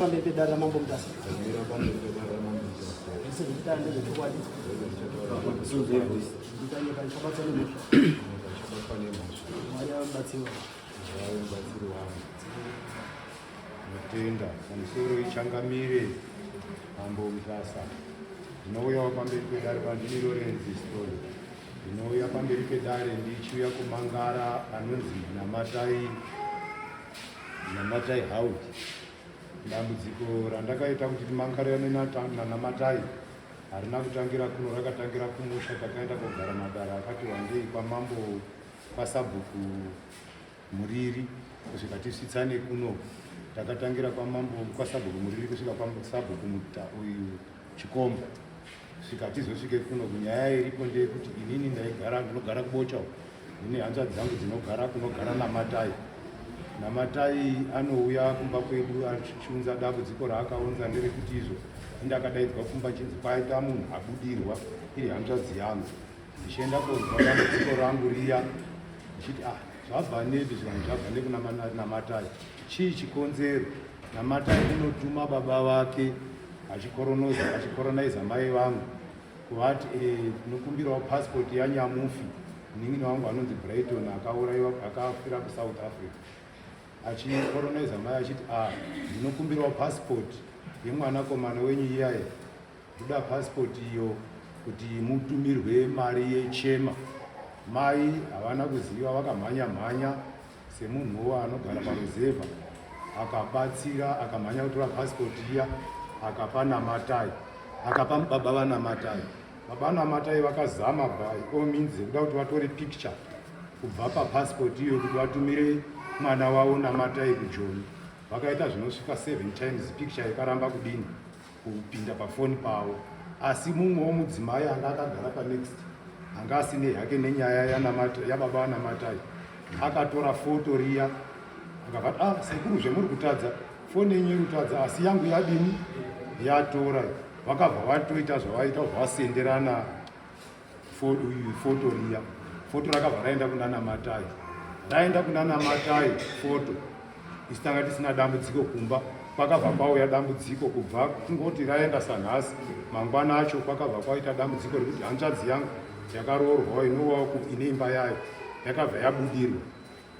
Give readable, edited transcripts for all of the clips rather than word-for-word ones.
Pamberi pedare raMambo Mutasa. Ndamira pamberi pedare raMambo Mutasa. Zvese zvekutaura ndezvechokwadi. Ndikanyeka ndichabatwa nemhosva. Ndichabatwa nemhosva. Mwari ave mubatsiri wangu. Mwari ave mubatsiri wangu. Ndinotenda pamusoro ichangamire Mambo Mutasa. Ndinouyawo pamberi pedare pandini Lorenzi Stone. Ndinouya pamberi pedare ndichiuya kumangara anonzi Namatai Namatai Howard. Dambudziko randakaita kuti timangarirane naNamatai harina kutangira kuno, rakatangira kumusha. Takaenda kogara madara akati wandei kwamambo kwasabhuku Muriri kusvika tisvitsane kuno. Takatangira kwamambo kwasabhuku Muriri kusvika kwasabhuku Muta uyu Chikomba svika tizosvike kuno. Kunyaya iripo ndeyekuti inini ndaigara ndinogara kubocha uku ndine hanzvadzi dzangu dzinogara kunogara Namatai. Namatai anouya kumba kwedu achiunza dambudziko raakaunza nderekuti izvo indakadaidzwa kumba chinzi kwaita munhu abudirwa iri hanzvadzi yangu ndichienda konzwa dambudziko rangu riya ndichiti ah zvabva nepi zvikanzi zvabva nekunaNamatai chii chikonzero Namatai unotuma baba vake achikoronoza achikoroniza mai vangu kuvati eh, tinokumbirawo passport yanyamufi munin'ina wangu anonzi Brighton akauraiwa akafira kuSouth Africa achikoroniza mai achiti ah ndinokumbirawo passport yemwanakomana wenyu iyaye ndoda passport iyo kuti mutumirwe mari yechema mai havana kuziva vakamhanya mhanya semunhuwo anogara paruzevha akabatsira akamhanya kutora passport iya akapa Namatai akapa baba vaNamatai. Baba Namatai vakazama by all means yekuda kuti vatore picture kubva papassport iyo kuti vatumire mwana wavo Namatai kuJoni. Vakaita zvinosvika 7 times picture ikaramba kudini kupinda pafoni pavo asi mumwewo mudzimai anga akagara panext anga asine hake nenyaya yababa vaNamatai akatora foto riya akabva ah sekuru zvemuri kutadza foni yenyu iri kutadza asi yangu yadini yatora vakabva vatoita zvavaita vasenderana foto riya foto rakabva raenda kuna Namatai raenda kuna Namatai foto isu tanga tisina dambudziko kumba kwakabva kwauya dambudziko kubva kungoti raenda sanhasi mangwana acho kwakabva kwaita dambudziko rekuti hanzvadzi yangu yakaroorwawo inowawo ine imba yayo yakabva yabudirwa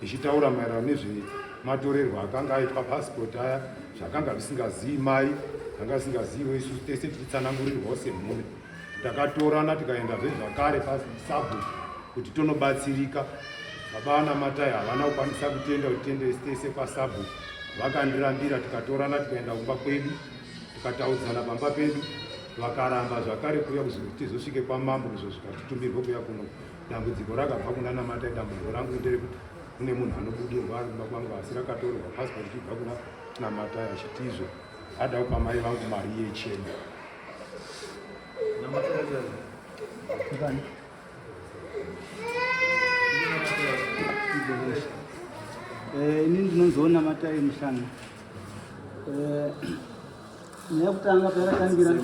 ichitaura maererano nezvematorerwo akanga aitwa pasipoti aya zvakanga zvisingazii mai zvanga zvisingaziiwo isusu tese tichitsanangurirwawo semhuri takatorana tikaendazve zvakare pasabhuku kuti tonobatsirika baba vanaMatai havana kukwanisa kutenda kuti tiende tese kwasabhuku vakandirambira tikatorana tikaenda kumba kwedu tikataudzana pamba pedu vakaramba zvakare kuuya kuti tizosvike kwamambo kuzosvika titumirwe kuya kuno dambudziko rakabva kuna Namatai dambudziko rangu nderekuti kune munhu anobudirwa ari kumba kwangu asi rakatorerwa passport ichibva kuna Namatai achitizvo ada kupa mai vangu mari yechena. Eh, ini ndinonziwo Namatai Mushana. Eh, nyaya yekutanga payakatangira nyaya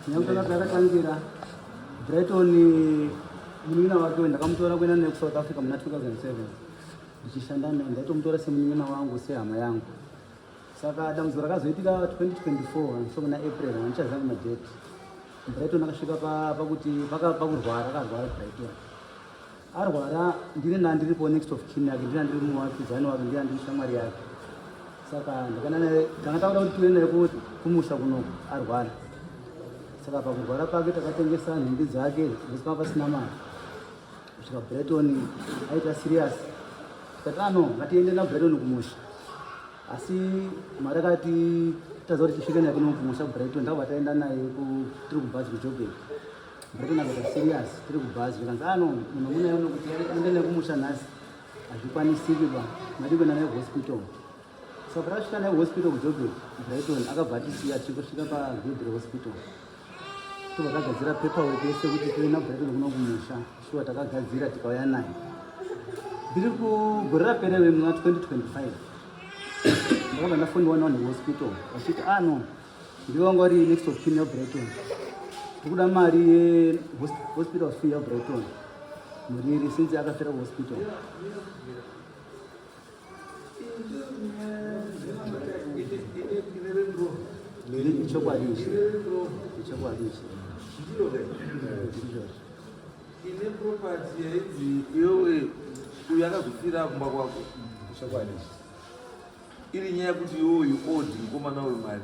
yekutanga payakatangira Brighton munin'ina wake ndakamutora kuenda naye kuSouth Africa muna 2007 ndichishanda naye ndaitomutora semunin'ina wangu sehama yangu saka dambudziko rakazoitika 2024 so muna April handichaziva madate Brighton akasvika pakuti pakurwara akarwara Brighton arwara ndini ndandiripo next of kin yake ndini ndiri muwakidzani wake ndini ndiri shamwari yake saka ndakana tanga takuda kuti tiuye naye kumusha kunoku arwara saka pakurwara pake takatengesa nhumbi dzake because panga pasina mari kusvika Brighton aita serious tikati ano ah, ngatiende naBrighton kumusha asi mwari akati tadza kuti tisvike naye kuno kumusha kuBrighton takabva taenda naye tiri kubhazi kuJoburg Brighton akaita serious tiri kubhazi zvikanzi ano ah, munhu munaye uno kuti ende naye kumusha nhasi hazvikwanisiki ba madi kuenda naye kuhospital saka tasvika naye kuhospital kuJoburg Brighton akabva atisiya tichingosvika paGabriel Hospital tobva tagadzira paperwork yese kuti tive naBrighton kuno kumusha shuwa takagadzira tikauya naye ndiri kugore rapera muna 2025 ndakabva ndafoniwa navanhu vehospital vachiti ah no ndivo vanga vari next of kin yaBrighton tikuda mari yehospital fee yaBrighton muriri since akafira kuhospital. Ichokwadi ichi. Ichokwadi ichi. Ndizvo. Ine property yainzi iwewe uyu akazofira kumba kwako. Ichokwadi ichi. Iri nyaya yekuti iwewe you owed mukomana uyu mari.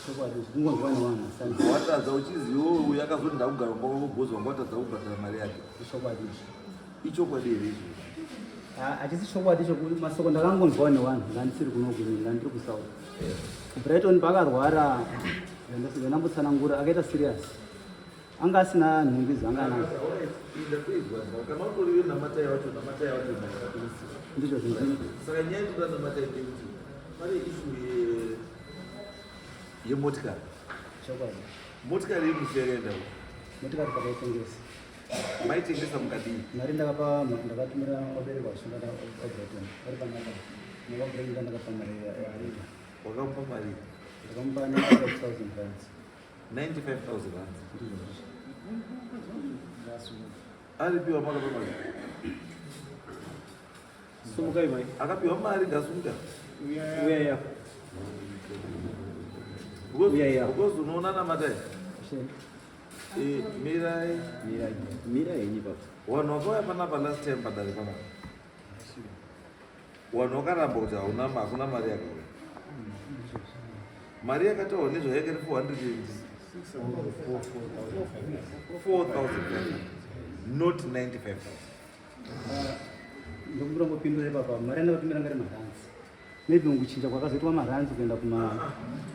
Ichokwadi ichi. Kungonzwa nevanhu asandi. Watadza uchizi iwewe uyu akazoti ndakugara kumba kwako because wanga watadza kubhadhara mari yake. Ichokwadi ichi. Ichokwadi here izvo? Hachisi chokwadi chokuti masoko ndakangonzwawo nevanhu ndandisiri kuno kunyika, ndandiri kuSouth. Brighton paakarwara, ndambotsanangura, akaita serious, anga asina nhumbi dzanga anadzo. Ndakuizwa kana utoriwe namatai wacho, namatai wacho ndakakurisira. Ndizvo zvinhu. Saka nyaya yekuda namatai ndeyekuti pane issue yemotikari. Chokwadi. Motikari yemusi yakaenda uko? Motikari takaitengesa. Maitengesa mukadii? Mari ndakapa, ndakatumira vabereki vashanda vaBrighton vari panapa nevaBrighton, ndakapa mari yaarida. Wakamupa mari? Ndakamupa 95,000 rands. 95,000 rands? Ndizvo. Aripiwa makapa mari? Sumukai mai. Akapiwa mari ngasunga. Uya ya. Uya ya. Because unoona namatai. Mirai. Mira, mira yenyu baba. Vanhu vakauya panapa last time padare panapa, vanhu vakaramba kuti hauna, hakuna mari yakauya. Mari yakataurwa nezvayo iri 400, 4500, not 95,000. Ndokumbira ngopindura ipapa. Mari yandakatumira ngari marands, maybe kuchinja kwakazoitwa marands kuenda kuma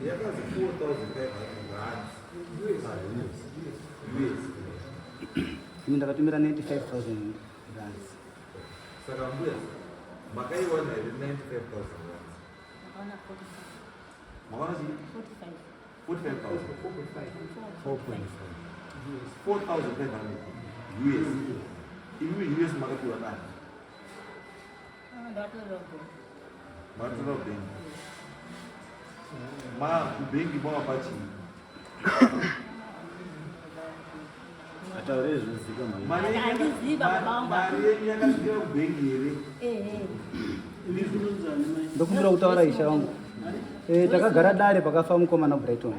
Yakazi 4500 rands US. Ini ndakatumira 95,000 rands. Saka mbuya, makaiwana here 95,000 rands? Makaona 45. Makaona chii? 45. 45,000? 4.5. 4500 US. Imimi US makapiwa nani? Ah, ndatorera kubhengi. Matora kubhengi? Ma kubhengi mawapa chii? Ataure zvinozika mai. Mari yenyu Handizivi baba vangu. Mari yenyu yakasvikira kubhengi here? Ehe. Ndokumbira kutaura, isha vangu. Takagara dare pakafa mukomana Brighton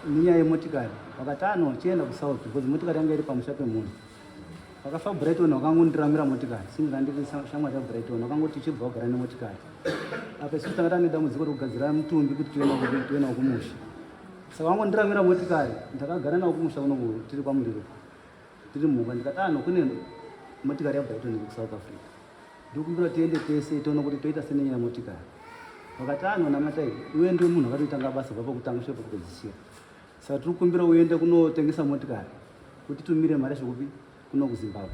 nenyaya yemotikari. Vakati ano chienda kuSouth because motikari yanga iri pamusha pemunhu. Pakafa Brighton vakangondiramira motikari, sinzi ndiri shamwari yaBrighton. Vakangoti chibva wagara nemotikari apa, isusu tanga tane dambudziko rekugadzira mutumbi kuti tiwe nawo kumusha. Saka vangondiramira motikari, ndakagara nawo kumusha kuno, tiri kwamuriro, tiri mhuka. Ndikati ano kune motikari yaBrighton iri kuSouth Africa, ndikumbira tiende tese tione kuti toita senenyaya yemotikari. Vakati ano namatai, iwe ndiwe munhu akatotanga basa kubva pakutanga kusvika pakupedzisira, saka tiri kukumbira uende kunotengesa motikari kuti tumire mari zvekupi kuno kuZimbabwe.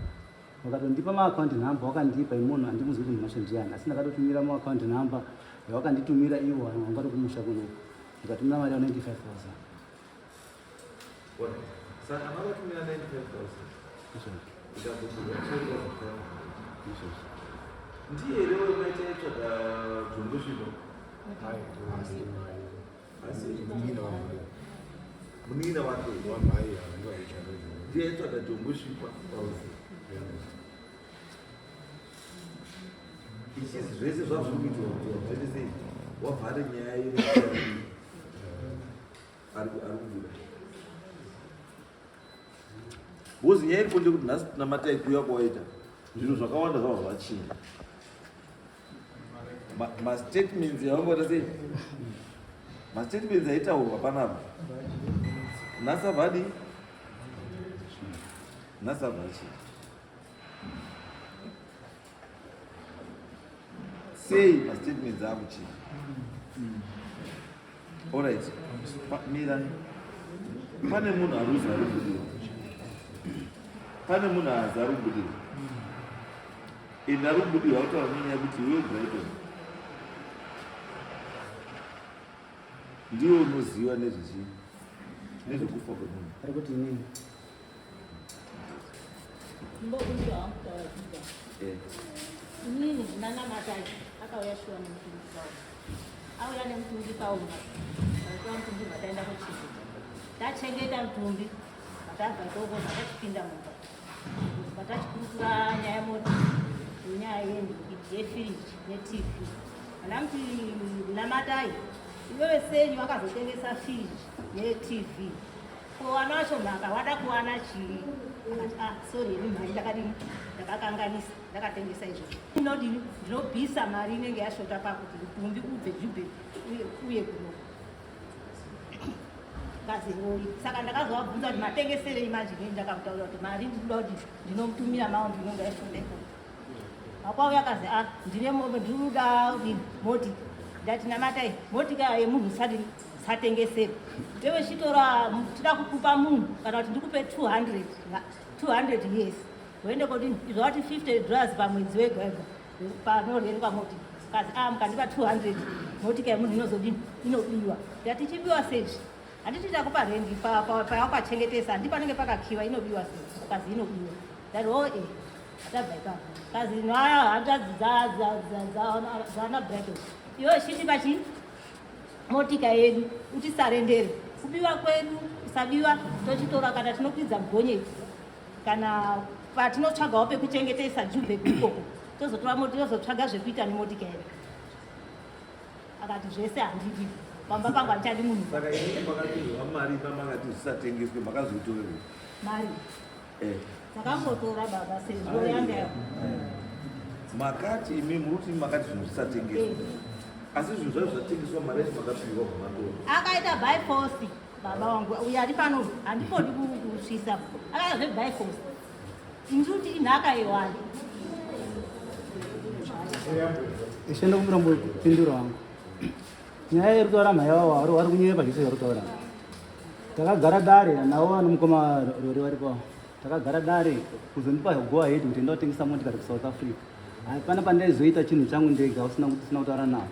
Vakatondipa maaccount number, wakandipa imunhu handimuzivi kuti munhu wacho ndiani, asi ndakatotumira maaccount number yavakanditumira ivo vanga vari kumusha kunoku, ndikatumira mari ya 95,000. Saka makatumira 95,000, ikambobudwa 4500. Ndiye here wemaita aitsvaga jongwe svino? Asi munin'ina wake ndiye aitsvaga jongwe svipa pauzi. Ichizi zvese zvazviri kuitwa kuti wazvete sei, wavhare nyaya ye ari kubuda, because nyaya iripo ndekuti nhasi namatai kuuya kwawaita, zvinhu zvakawanda zvabva zvachinja. Mastatements yavangoita sei, mastatements aitaurwa panapa nhasi abva adii, nhasi abva achinja sei mastatements akuchinja? Alright, mira, pane munhu aruzi ari kubudirwa, pane munhu azi ari kubudirwa, ende ari kubudirwa akutaura nenyaya yekuti iwe Brighton ndiwe unoziva nezvechii, nezvekufa kwemunhu. Ari kuti inini? Mbokumbira wangu kutaura kuita. Inini ndinanamatai akauya shuwa nemutumbi pauro, auya nemutumbi paumba, atora mutumbi, vataenda kuchengeta, tachengeta mutumbi, vatabva ikoko, vatachipinda mumba, vatachikurukura nyaya moti nyaya yefiriji neTV. Anamuti namatai. Iwewe senyu wakazotengesa firiji neTV. Ko vana vacho mhaka wada kuwana chii? Akati ah sorry ini mhani ndakadini ndakakanganisa ndakatengesa izvozvo. Ndinodini ndinobvisa mari inenge yashota pakuti mutumbi ubve jube uye kuno. Kazi hoi. Saka ndakazovabvunza kuti matengeserei manje inini ndakamutaurira kuti mari ndinoda kuti ndinomutumira maundi inonga yashota ikoko. Akwauya akazi ah ndine mombe ndinoda motika. Ndati namatai motika yemunhu usati usatengesere. Ndewe chitora tida kukupa munhu kana kuti ndikupe 200 200 years. Uende kodini izvo wati $50 pamwedzi wega wega panorerwa motika. Kazi ah mukandipa 200 motika yemunhu inozodini inobiwa. Ndati ichibiwa sei? Handiti takupa rendi pawakachengetesa handi panenge pakakiwa inobiwa sei? Kazi inobiwa. Ndati oh eh atabva ipapo. Kazi naya hanzvadzi dzaana Brighton. Iwe chitipa chi motika yedu utisarendere kubiwa kwedu kusabiwa tochitora kana tinokwidza mugonyeti kana patinotsvagawo pekuchengetesa Joburg ikoko tozotora tozotsvaga zvekuita nemotika yedu. Akati zvese handidi pamba pangu handichadi munhu. Saka inini makapihwa mari pamakati zvisatengeswe makazoitorerwa? Mari takambotora baba sezvo yanga Makati imi muri kuti makati zvinhu zvisatengeswe, asi zvinhu zvacho zvatengeswa, mari yacho makapiwa pamatora. Akaita by force baba wangu uyo ari pano handipodi kusvisa akaita zve by force ndikuti inhaka yewani. Ishe ndokumbira kupindura wangu. Nyaya iri kutaura mhai vavo vari kunyepa zvese zvari kutaura. Takagara dare navo vana mukoma Rori varipo. Takagara dare kuzondipa go ahead kuti ndotengesa motikari kuSouth Africa. Hapana pandaizoita chinhu changu ndega usina kuti usina kutaura navo.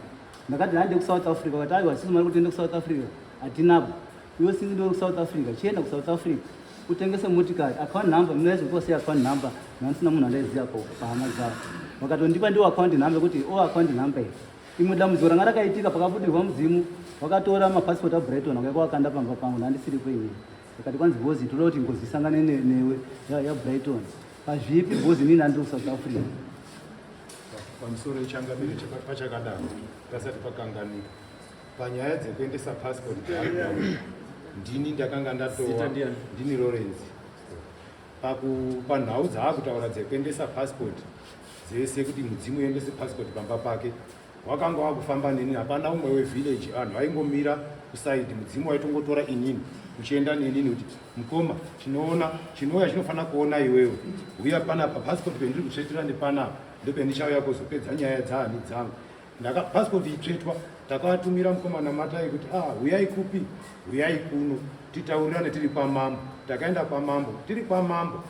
Ndakati hande kuSouth Africa, vakati aiwa sisi mari kuti tiende kuSouth Africa hatinapo. Iwe sisi ndiwe kuSouth Africa, chienda kuSouth Africa utengese motikari. Account number munaizokupa sei account number nandisina munhu andaiziva pahama dzavo. Vakatondipa ndiwo account number kuti o account number iyi. Imwe dambudziko ranga rakaitika pakabudirwa mudzimu vakatora mapasipoti aBrighton vakaika vakanda pamba pangu ndandisiripo inini. Vakati kwanzi bhozi toda kuti ngozi isangane newe yaBrighton. Pazvipi bhozi inini andiri kuSouth Africa. Pamusoro ichangamire pachakadaro pasati pakanganika panyaya dzekuendesa passport dzaari ndini ndakanga ndatoa Zita ndiani? Ndini Lawrence. Panhau dzaakutaura dzekuendesa passport dzese kuti mudzimu uendese passport pamba pake wakanga wakufamba neni, hapana umwe wevillage, vanhu vaingomira kusaidi, mudzimu waitongotora inini uchienda nenini kuti mukoma chinoona chinouya chinofanira kuona iwewe uya panapa passport pendiri kutsvetera nepanapa ndopendichauya kuzopedza nyaya dzaani dzangu. Ndaka passport itsvetwa takavatumira mukoma Namatai kuti ah huyai kupi huyai kuno titaurirane tiri kwamambo. Takaenda kwamambo, tiri kwamambo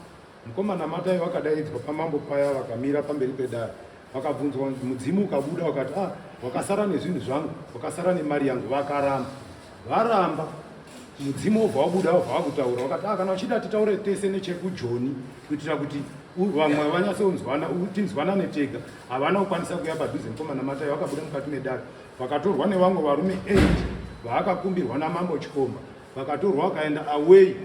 mukoma Namatai vakadaidzwa pamambo paya vakamira pamberi pedare vakabvunzwa mudzimu ukabuda wakati ah wakasara nezvinhu zvangu wakasara nemari yangu vakaramba varamba mudzimu wobva wabuda wobva wakutaura wakati ah kana uchida titaure tese nechekujoni kuitira kuti vamwe vanyatsonzwana tinzwanane tega. Havana kukwanisa kuuya padhuze mukoma Namatai vakabuda mukati medare vakatorwa nevamwe varume 8 vaakakumbirwa namambo Chikomba vakatorwa vakaenda away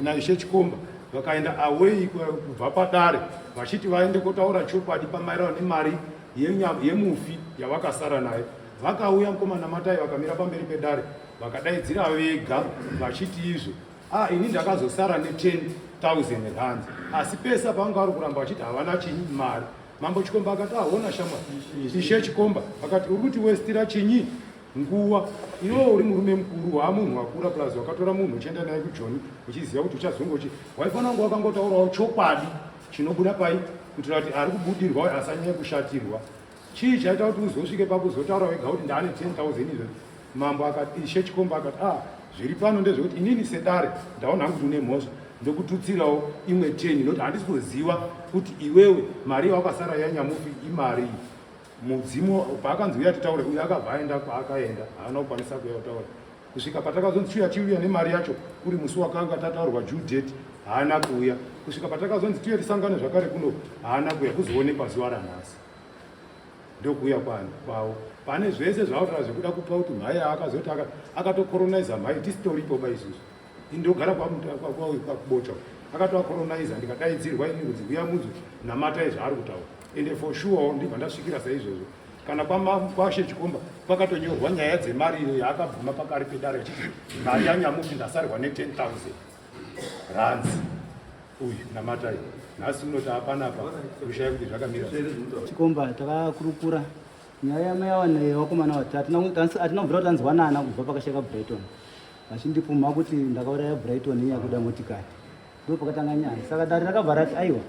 naishe Chikomba vakaenda away kubva padare vachiti vaende kotaura chokwadi pamaererano nemari yemufi yavakasara nayo. Vakauya mukoma Namatai vakamira pamberi pedare vakadaidzira vega vachiti izvo ah ini ndakazosara ne10 000 rands asi pesa pavanga vari kuramba vachiti havana chinyi mari. Mambo Chikomba akati ahona shamwari ishe Chikomba akati uri kuti westira chinyi nguva iwewe uri murume mukuru waamunhu wakura plus wakatora munhu uchienda naye kujoni uchiziva kuti uchazongochi waifanira kunge wakangotaurawo chokwadi chinobuda pai kuitira kuti ari kubudirwa asanyanye kushatirwa. Chii chaita kuti uzosvike pakuzotaura wega kuti ndaane 10 000 izvo? Mambo akati ishe Chikomba akati ah zviri pano ndezvekuti inini sedare ndaona hangu kuti une mhosva ndokututsirawo imwe 10 nokuti handisi kuziva kuti iwewe mari yawakasara yanyamufi imari. Mudzimu paakanzi uya titaure uyo akabva aenda kwaakaenda haana kukwanisa kuuya kutaura kusvika patakazonzi chiuya chiuya nemari yacho kuri musi wakanga tataurwa due date haana kuuya kusvika patakazonzi tiuye tisangane zvakare kuno haana kuuya kuzoonekwa zuva ranhasi ndokuuya kwavo pane zvese zvavataura zvekuda kupa kuti mhai akazoti akatokoronaiza mhai tisitoripo ba isusu ini ndogara kwakubocha akatoakoronaiza ndikadaidzirwa ini kunzi uya munzwe Namatai zvaari kutaura ende for sure ndibva ndasvikira saizvozvo. Kana kwaShe Chikomba kwakatonyorwa nyaya dzemari iyo yaakabvuma pakari pedare achiti mari yanyamufi ndasarwa ne10,000 rands. Uyu Namatai nhasi unoti hapana pa kushaya kuti zvakamira. Chikomba, takakurukura nyaya yamai ava nevakomana vatatu. Hatina kubvira tanzwanana kubva pakasheka Brighton, vachindipumha kuti ndakauraya Brighton iye akuda motikari. Ndo pakatanga nyaya. Saka dare rakabva rati aiwa,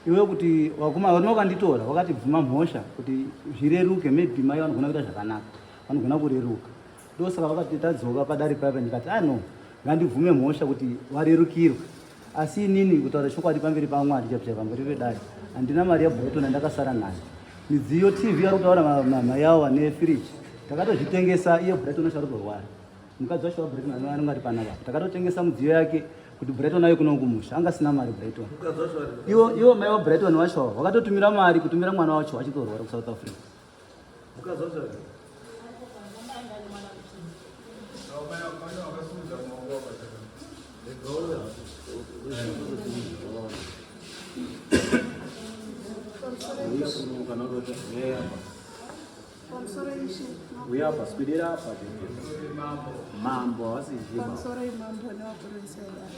iwe kuti vakomana varume vakanditora vakati bvuma mhosva kuti zvireruke, maybe mai vanogona kuita zvakanaka, vanogona kureruka. Ndo saka vakati tadzoka padare paya, ndikati ano ngandibvume mhosva kuti varerukirwe. Asi inini kutaura chokwadi pamberi paMwari chaipo, pamberi pedare, handina mari yaBrighton yandakasara nayo. Midziyo, TV ari kutaura mai avo nefiriji, takatozvitengesa. Iye Brighton acho ari kurwara, mukadzi wacho waBrighton anenge ari panapa. Takatotengesa mudziyo yake kuti Brighton ayo kuno kumusha, anga asina mari Brighton. Iwo iwo mai waBrighton wacho wakatotumira mari kutumira mwana wacho achitorwara kuSouth Africa. Mukadzi wacho ari Pamusoro ishe. Uya apa, swedera apa. Mambo havasi ishe. Pamusoro imambo nevakuru vese vedare.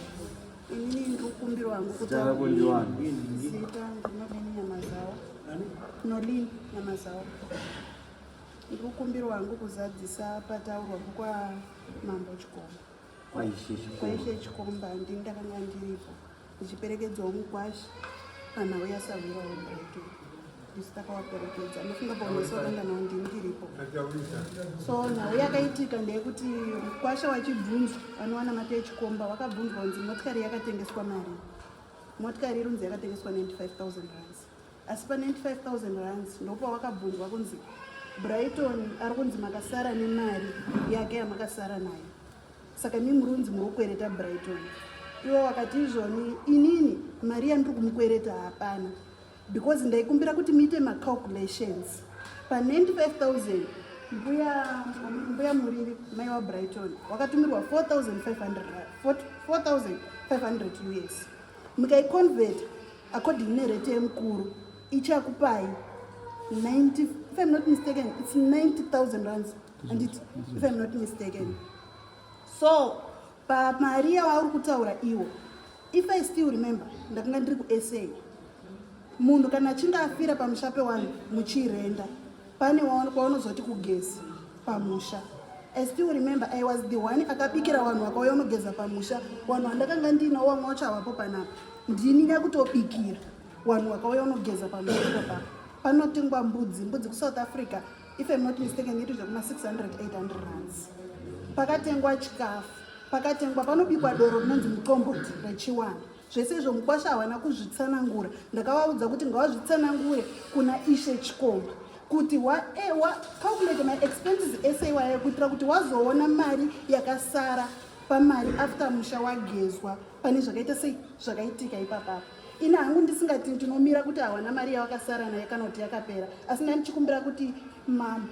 Inini ndiri kukumbirwa hangu. Zita rako ndiwani? Zita ndinodini Nyamazawa. Nolini Nyamazawa. Ndiri kukumbirwa hangu kuzadzisa pataurwa kwa Mambo Chikomba. Kwaishe Chikomba. Kwaishe Chikomba, ndini ndakanga ndiripo ndichiperekedzawo mukwasha panhau yasahwira waBrighton. Ndisu takawaperekedza. Ndofunga paunesi wakanga nawo, ndini ndiripo. So nhau yakaitika ndeyekuti mukwasha wachibvunzwa, vanowana mate echikomba wakabvunzwa kunzi motikari yakatengeswa mari. Motikari irunzi yakatengeswa 95,000 rands, asi pa95,000 rands ndopawakabvunzwa kunzi Brighton ari kunzi makasara nemari yake yamakasara nayo, saka mi murunzi muri kukwereta Brighton. Iwo wakati izvoni, inini mari yandiri kumukwereta hapana, because ndaikumbira kuti muite macalculations pa95,000. Mbuya Muriri, mai waBrighton, wakatumirwa 4500 US. Mukaiconvert according nerate yemukuru, ichakupai 90, if I'm not mistaken, it's 90,000 rands, and it, if I'm not mistaken. So pamari yawauri kutaura iwo, if I still remember, ndakanga ndiri kuSA. Munhu kana achinge afira pamusha pewanhu muchirenda, pane kwaunozoti kugezi pamusha. I still remember I was the one akabikira vanhu vakauya unogeza pamusha. Vanhu vandakanga ndiinawo, vamwe vacho havapo panapa, ndini nyakutobikira vanhu vakauya unogeza pamusha ipapapa. Panotengwa mbudzi, mbudzi kuSouth Africa, if I'm not mistaken, iri zvekuma 600 800 rands. Pakatengwa chikafu, pakatengwa, panobikwa doro rinonzi muqombothi rechiwana. Zvese izvo mukwasha hawana kuzvitsanangura. Ndakavaudza kuti ngavazvitsanangure kuna Ishe Chikomba kuti wa calculate my expenses ese iwayo kuitira kuti wazoona mari yakasara pamari after musha wagezwa, pane zvakaita sei zvakaitika ipapapa. Ini hangu ndisingati ndinomira kuti hawana mari yawakasara nayo kana kuti yakapera, asi ndandichikumbira kuti mambo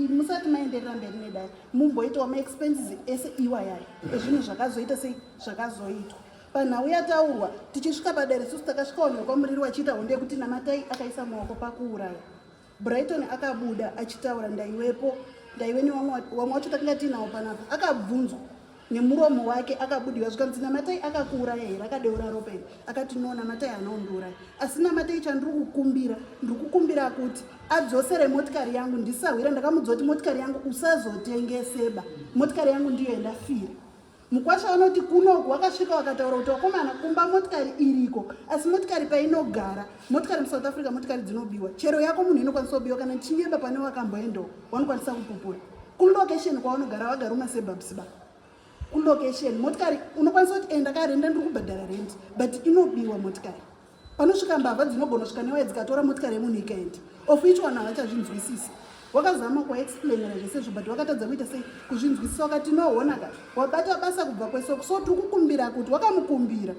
musati maenderera mberi nedai, mumboitawo maexpenses ese iwayayo ezvinhu zvakazoita sei zvakazoitwa panhau yataurwa. Tichisvika padare isusu, takasvika vanhu vekwaMuriri vachiita hondo yekuti Namatai akaisa maoko pakuuraya Brighton. Akabuda achitaura, ndaiwepo, ndaive nevamwe, vamwe vacho takanga tiinawo panapa. Akabvunzwa nemuromo wake, akabudiwa zvikanzi, "Namatai akakuuraya here? Akadeura ropa here?" Akati, "No, Namatai haana kundiuraya, asi Namatai chandiri kukumbira, ndiri kukumbira kuti adzosere motikari yangu. Ndisahwira ndakamudza kuti motikari yangu usazotengeseba, motikari yangu ndiyo yandafira." Mukwasha vanoti kunoku wakasvika wakataura kuti wakomana kumba motikari iriko, asi motikari painogara motikari muSouth Africa, motikari dzinobiwa. Chero yako munhu inokwanisa kubiwa. Kana ndichinyeba, pane wakamboendawo wanokwanisa kupupura. Kulocation kwaunogara, vagari umasuburbs ba, kulocation motikari unokwanisa kuti enda karenda, ndiri kubhadhara rent, but inobiwa motikari. Panosvika mbavha dzinogona kusvika newaya dzikatora motikari yemunhu ikaenda, of which vanhu havachazvinzwisisi. Wakazama kuexplainera zvese izvo, but wakatadza kuita sei kuzvinzwisisa. Wakati, "Noona ka, wabata basa kubva kwesoko, so tiri kukumbira kuti," wakamukumbira,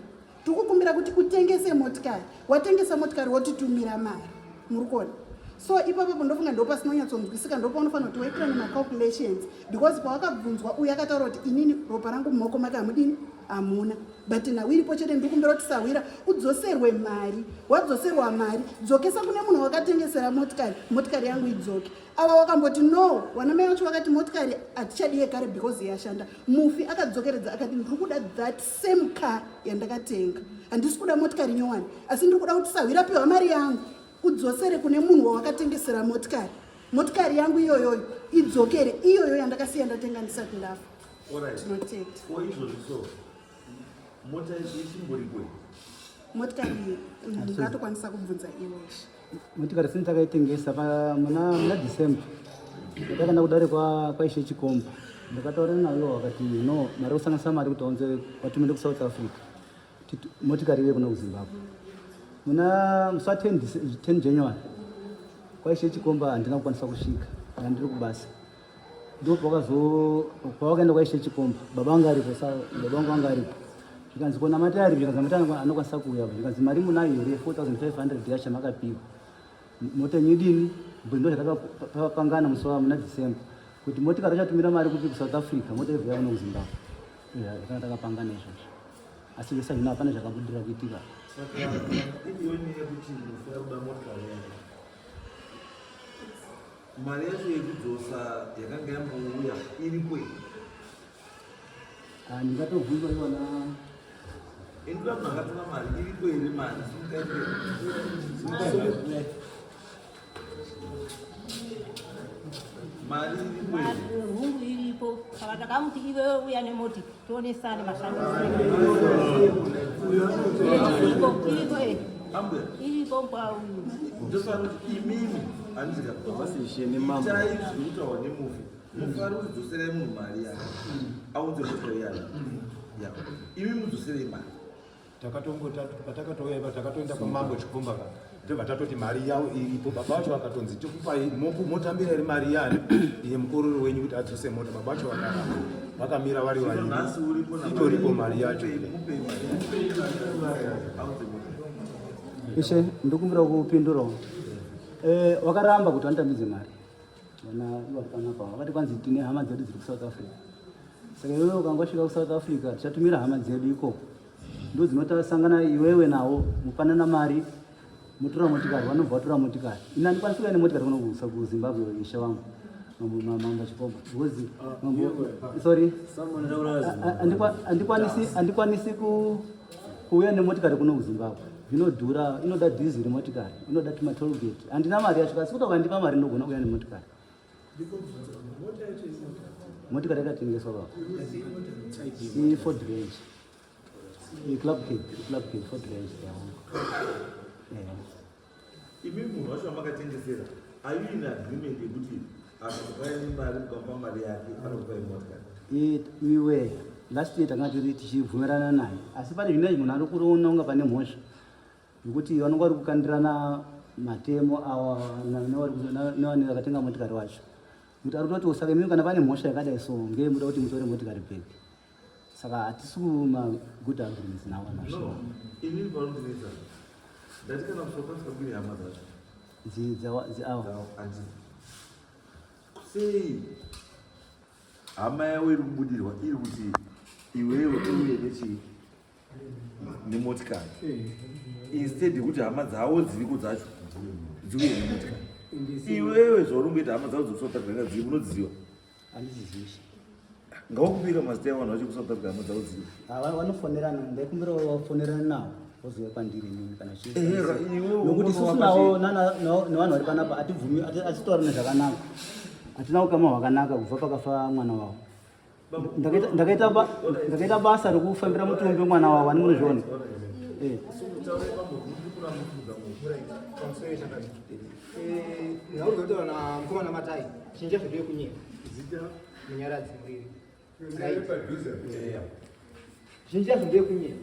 "tiri kukumbira kuti utengese motikari. Watengesa motikari, wotitumira mari." Muri kuona? So ipapapo ndofunga ndopasinonyatsonzwisika, ndopaunofanira kuti waitira nemacalculations, because pawakabvunzwa uyu akataura kuti inini ropa rangu mumaoko make hamudini, hamuna, but nhau iripo chete. Ndikumbira kuti sahwira udzoserwe mari. Wadzoserwa mari, dzokesa kune munhu wakatengesera motikari, motikari yangu idzoke. Ava wakamboti no, vana mai vacho vakati motikari hatichadi yekare because yashanda. Mufi akadzokeredza akati ndiri kuda that same car yandakatenga, handisi kuda motikari nyowani, asi ndiri kuda kuti sahwira piwa mari yangu, udzosere kune munhu wawakatengesera motikari, motikari yangu iyoyoyo idzokere iyoyo yandakasiya ndatenga ndisati ndafa. Tinotenda. Ko izvozvi so mota ichimboriko? Motikari ndingatokwanisa kubvunza iwo ishe. Motikari sini takaitengesa muna December. Ndakaenda kudare kwaishe Chikomba, ndakataura nayo, wakati no, mari kusanganisa mari kuti aunze vatumire kuSouth Africa, motikari ive kuno kuZimbabwe muna musi wa 10 January. Kwaishe Chikomba handina kukwanisa kusvika, ndandiri kubasa. Ndo pakazo pawakaenda kwaishe Chikomba, baba vangu aripo, baba vangu vanga aripo. Zvikanzi kona mati aripo, zvikanzi mati anokwanisa kuuya. Zvikanzi mari munayo here, 4500 yacho makapiwa mota yenyu idini? Ndo zvatakapangana musi wa muna December kuti motikari achatumira mari kupi, kuSouth Africa, mota ibva yakuno kuZimbabwe. Zvakanga takapangana izvozvo, asi zvese zvino hapana zvakabudira kuitika. Saka iriyo nyaya yekuti mufi ari kuda motikari yake, mari yacho yekudzosa yakanga yambouya iriko here? Ah, ndingatobvunzwa iwona. Indira munhu akatora mari, iriko here mari? Simukai, mari iriko here? Hungu, iripo. Saka takamuti iwewe uya nemoti tionesane mashandisiro. Iripo, iripo, eh. Ambuya. Iripo kwauyu. Ndofanira kuti imimi handizika itai zviri kutaurwa nemufi. Mufi ari kuti dzoserai munhu mari yake, aunze motikari yake ya imi mudzoserei mari. Takatongota patakatouya ipa, takatoenda kwamambo Chikomba ka, tobva tatoti mari yavo iripo. Baba vacho vakatonzi tikupai motambira iri mari yani yemukororo wenyu kuti adzose mota. Baba vacho vakaramba vakamira vari vaviri. Nhasi uripo. Itoripo mari yacho. Mupei mari aunze mota. Ishe, ndikumbira kupindurawo. Wakaramba kuti vanditambidze mari. Vana vari panapa vakati kwanzi tine hama dzedu dziri kuSouth Africa, saka iwewe ukangosvika kuSouth Africa tichatumira hama dzedu ikoko, ndo dzinotasangana iwewe nawo, mupanana mari, motora motikari. Vanobva vatora motikari. Ini handikwanisi kuuya nemotikari kuno kuZimbabwe, ishe wangu mambo Chikomba, because mambo, sorry, handikwanisi kuuya nemotikari kuno kuZimbabwe. Zvinodhura, inoda dhiziri motikari, inoda tumatollgate, handina mari yacho. Kasi kuti ukandipa mari ndogona kuuya nemotikari. Motikari yakatengeswa baba iFord Range, iClub Cab, iClub Cab Ford Range yawangu. Imi munhu wacho wamakatengesera, are you in agreement yekuti akakupai mari, mukamupa mari yake, anokupai motikari? Iwe last year tanga tiri tichibvumirana naye, asi pane zvino munhu ari kuona kunga pane mhosva yekuti vanonga vari kukandirana matemo awa nevane vakatenga motikari wacho, kuti ari kutoti saka imimi kana pane mhosva yakadai so ngee muda kuti mutore motikari back. Saka hatisi kuma good agreements nawo vanhu. No, inini panondinetsa ndati kana kuSouth Africa kune hama dzacho. Awa. Andi sei hama yavo iri kubudirwa iri kuti iwewe uye nechii nemotikari, instead yekuti hama dzavo dziriko dzacho dziuye nemotikari? Iwewe zvauri kungoita, hama dzavo dzekuSouth Africa dziri unodziziva? Handizizivi. Ngawakupika mazita evanhu vacho kuSouth Africa, hama dzavo dziri. Vanofonerana, ndaikumbira vafonerana navo vozouya kwandiri inini kana Iwewe nokuti isusu unowapa navo nevanhu vari panapa hatibvumi, hatitaurane zvakanaka, hatina ukama hwakanaka kubva pakafa mwana wavo. Ndakaita basa rekufambira mutumbi mwana wavo, ani munozviona. Nhaurwa kutaura namukomana Matai chinja zvedu yekunyika Munyaradzi Muriri. Zhinji yazvo ndeyekunyika.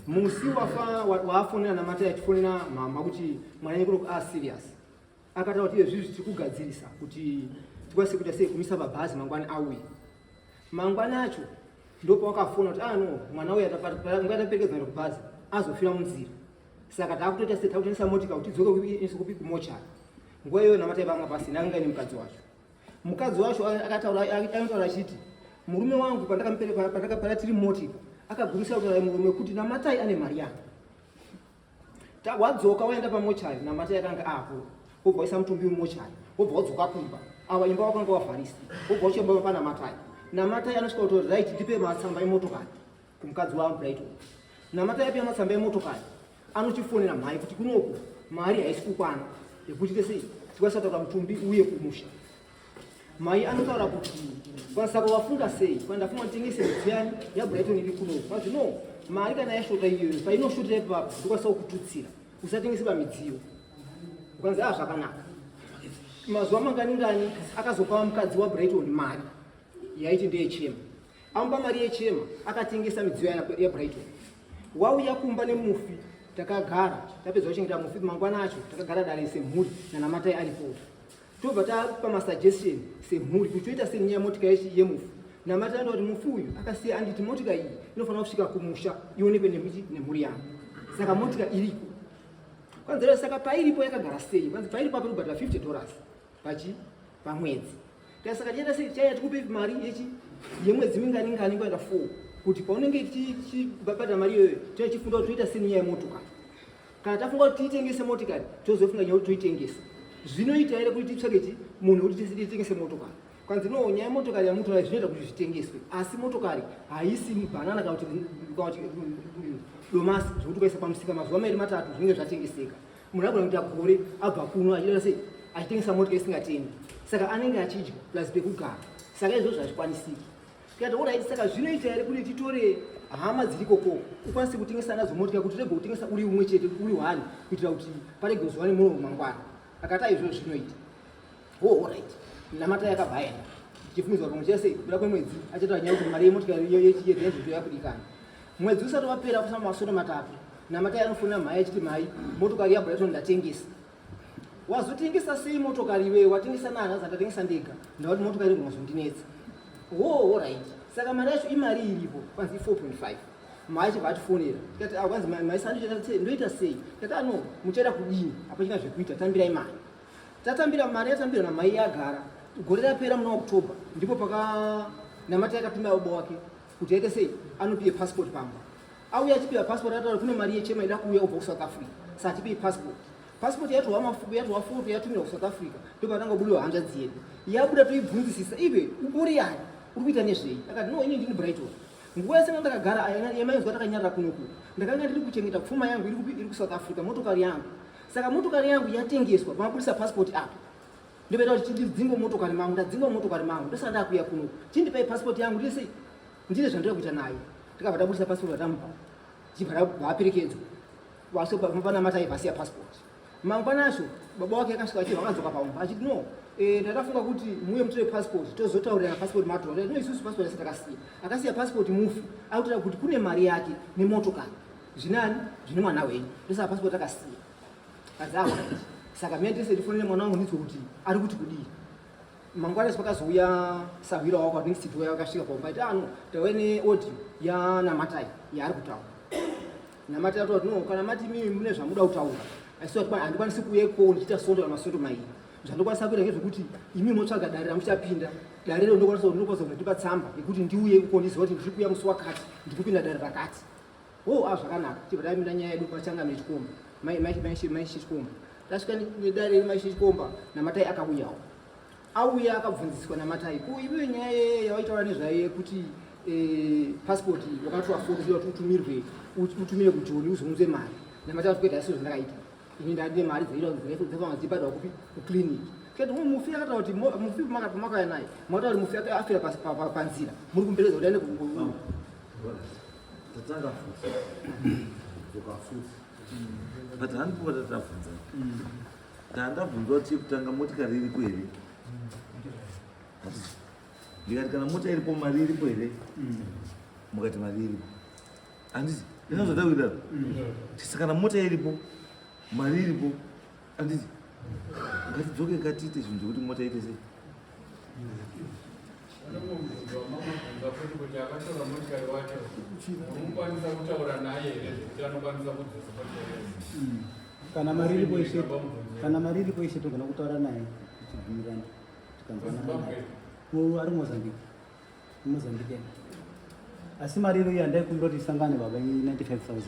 Musi wafa waafonera naMatai achifonera mama kuti mwana yekuno aserious, akataura kuti izvezvi tiri kugadzirisa kuti tikwanise kuita sei kumisa pabhazi mangwani auye. Mangwani acho ndopawakafona kuti ah no, mwana uyu nguva yataperekedza kuenda kubhazi azofira munzira, saka taakutoita sei, takutoendesa motika kuti idzoke kupi kumochari. Nguva iyoyo Namatai panga pasina, akanga aine mukadzi wacho. Mukadzi wacho akataura anotaura achiti murume wangu pandakamupereka tiri motika akagumisa kutaura murume kuti Namatai ane mari yake. Wadzoka waenda pamochari, Namatai akanga apo, wobva waisa mutumbi mumochari, wobva wadzoka kumba. Awa imba wakanga wavharisa, wobva uchemba paNamatai. Namatai anosvika kuti right, ndipe matsamba emotokari kumukadzi wangu Brighton. Namatai apiwa matsamba emotokari, anochifonera mhai kuti kunoku mari haisi kukwana yekuti tese tikwanisa kutaura mutumbi uye kumusha. Mai anotaura kuti saka wafunga sei? Kwa ndafunga nditengese midziyo yaBrighton iri kuno. Kwanzi no, mari kana yashota iyoyo, painoshotera ipapo ndokwanisa kukututsira. Usatengese pamidziyo. Ukanzi ah zvakanaka. Mazuva mangani ngani akazopa mukadzi waBrighton mari yaiti ndeyechema. Amupa mari yechema akatengesa midziyo yaBrighton. Wauya kumba nemufi takagara tapedza kuchengeta mufi mangwana acho takagara dare semhuri naNamatai aripo. Tobva tapa masuggestion semhuri kuti toita sei nenyaya motika yemufi. Namatai anoda kuti mufi uyu akasiya anditi motika iyi inofanira kusvika kumusha ionekwe nemhuri yangu. Saka motika iriko. Kwanzi saka pairipo yakagara sei? Kwanzi pairipo apa kubhadhara $50 pachi pamwedzi. Saka tichaita sei? Tichaya tikupe mari yechi yemwedzi mingani ngani kuenda 4 kuti paunenge tichibhadhara mari iyoyo tichifunga kuti toita sei nenyaya yemotokari. Kana tafunga kuti tiitengese motikari tozofunga nyaya kuti toitengesa. Zvinoita here kuti titsvake chi munhu kuti titengese motokari? Kwanzi no, nyaya yemotokari yamutora zvinoita kuti zvitengeswe, asi motokari haisi banana kana kuti domasi zvekuti ukaisa pamusika mazuva mairi matatu zvinenge zvatengeseka. Munhu agona kuita gore abva kuno achiita sei achitengesa motika isingatengi, saka anenge achidya plus pekugara, saka izvozvo hazvikwanisiki. Tikati alright, saka zvinoita here kuti titore hama dziri koko ukwanise kutengesa nadzo motika kuti urege kutengesa uri umwe chete uri one kuitira kuti parege kuzowa nemuromo mangwana. Akati aizvozvo zvinoita. Oh, alright. Namatai akabva aenda. Tichifungidzwa pamwe chese kupera kwemwedzi achataura nyaya kuti mari yemotika yechiedza yakudikana. Mwedzi usati wapera kusama masvondo matatu, Namatai anofonera mhai achiti mhai motokari yaBrighton ndatengesa. Wazotengesa sei motokari iwewe? Watengesa nani? Aza ndatengesa ndega. Ndakuti motokari inogona kuzondinetsa. Oh, alright. Saka mari yacho imari iripo kwanzi 4.5. Mhai achibva atifonera. Tikati ah kwanzi mhai sandi ndoita sei? Tikati ah no, muchaita kudini? Hapachina zvekuita, tambirai mari. Tatambira mari yatambirwa namai yagara. Gore rapera muna October ndipo paka Namatai akatumira baba wake kuti aite sei anopiwe passport pamba. Auya achipiwa passport ataura kune mari yechema ida kuuya kubva kuSouth Africa. Saka tipei passport. Passport yatorwa mafuku yatorwa foto yatumirwa kuSouth Africa ndipo patanga kubudiwa hanzvadzi yedu. Yabuda toibvunzisisa iwe uri yani? Uri kuita nezvei? Akati no ini ndini Brighton. Nguva yese ndakagara yamainzwa takanyarara kunoku. Ndakanga ndiri kuchengeta pfuma yangu iri kupi iri kuSouth Africa motokari yangu. Saka motokari yangu yatengeswa pamabudisa passport apa. Ndopaita kuti chindidzinge motokari mangu, ndadzingwa motokari mangu, ndosaka ndakuya kuno. Chindipai passport yangu ndise ndine zvandiri kuita nayo. Tikabva tabudisa passport vatamupa. Chibva vaperekedzwa. Waso pana matai vasiya passport. Mangwana acho baba wake akasvika achibva akadzoka paumba achiti no ndakafunga kuti muuye mutore passport tozotaurirana passport matora. No isusu passport yese takasiya. Akasiya passport mufi akutaura kuti kune mari yake nemotokari. Zvinani? Zvine mwana wenyu. Ndosaka passport akasiya. Kadzawa. Saka mimi ndise ndifonere mwana wangu ndinzwe kuti ari kuti kudii. Mangwana ese pakazouya sahwira wako next door yakasvika paumba iti ano tauya neaudio yaNamatai yaari kutaura. Namatai ataura kuti no kana mati mimi mune zvamuda kutaura. Asi handikwanisi kuuya ikoko ndichiita sondo kana masondo mairi. Zvandokwanisa kuita ngezvekuti imi motsvaga dare ramuchapinda. Dare rero ndokwanisa kundipa tsamba yekuti ndiuye ikoko ndizive kuti ndiri kuuya musi wakati ndiri kupinda dare rakati. Oh, ah zvakanaka. Tibva tamira nyaya yedu pachangamire chikomba. Mai mai mai mai chikomba. Tasvika nedare mai chikomba naMatai akauyawo. Auya akabvunziswa naMatai. Ko iwe nyaya yawaitaura nezvayo yekuti passport wakatora foto kuti utumirwe utumire kuJoni uzounze mari. NaMatai akati kwete asizvo zvandakaita. Ini ndandine mari dzaifana dzibhadharwa kupi kuclinic. Tikati mufi akataura kuti mufi pamakauya naye makataura kuti mufi afira panzira muri kumperedza kuti aende ku Tatanga futi. Dzoka futi. But handipo patatavhunza. Tandabvunzwa kuti chekutanga motikari iriko here? Ndikati kana mota iripo mari iripo here? Mukati mari iripo. Handiti? Ndina zvatakuita. Tisa kana mota iripo, mari iripo. Handiti? Ngatidzoke ngatiite zvinhu zvekuti mota ite sei? Vanomubvunza futi kuti akatora motikari wacho unokwanisa kutaura naye here zvekuti anokwanisa kudzosa motikari yacho. Kana mari iripo ishe, kana mari iripo ishe, togona kutaura naye tichibvumirana, tikanzwanana naye. Ari Mozambique, Mozambique. Asi mari iriyo yandaikumbira kuti isangane baba i 95,000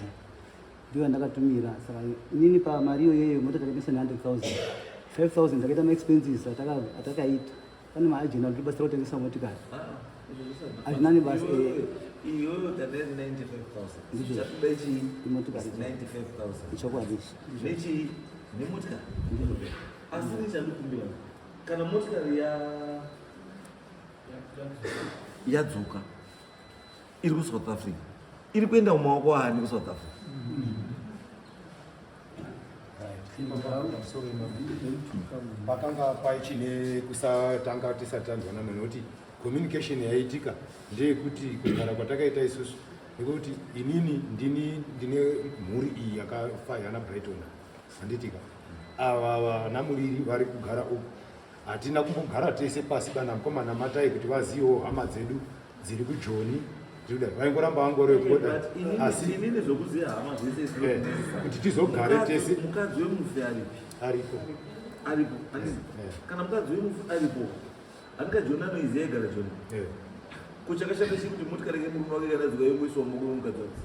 ndiyo yandakatumira. Saka inini pamari iyoyo mota takaitisa 100,000, 5,000 takaita maexpenses atakaita. Pane maagent anotibatsira kutengesa motikari, hazvina nebasa. Iyoyo tadai 95,000. Ndizvo. Chatoda chii? Imotikari. 95,000. Ichokwadi ichi. Nechii? Nemotikari. Asi nechandikumbira, kana motikari yadzoka iri kuSouth Africa, iri kuenda mumaoko ani kuSouth Africa? Pakanga paichine kusatanga tisati tanzwanana, nekuti communication yaiitika ndeyekuti kugara kwatakaita isusu, nekuti inini ndini ndine mhuri iyi yakafa yana Brighton, handitika? Ava vana Muriri vari kugara uku, hatina kumbogara tese pasi bana mukomana Matai kuti vazivewo hama dzedu dziri kuJoni dziri kudai, vaingoramba vangori kuda. Asi inini zvokuziva hama zvese. Kuti tizogare tese. Mukadzi wemufi aripi? Ariko. Aripo, handiti? Eh. Kana mukadzi wemufi aripo, handika Joni anoiziva igara Joni? Eh. Ko chakashata chii kuti motikari yemurume wake kana dzoka yongoiswa mumaoko emukadzi wake?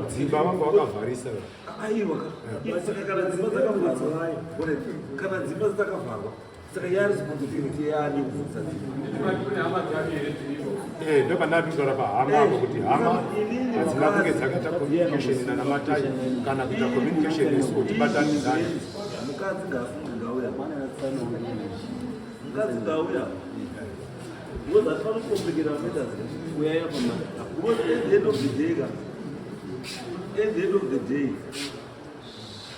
Dzimba vanga vakavharisa. Aiwa, saka kana dzimba dzakavharwa, alright, kana dzimba dzakavharwa, saka yaresponsibility yaani kuvhurisa dzimba? Kune hama dzake here dziripo? Eh, ndopandati kutaura pahama apo kuti hama hadzina kunge dzakaita communication nanaMatai kana kuita communication nesu kuti tibatanidzane. Mukadzi ngaafunge, ngauya mukadzi, ngauya, because hatifani kucomplicate matters. Uyai apa ma. Because at the end of the day ka, at the end of the day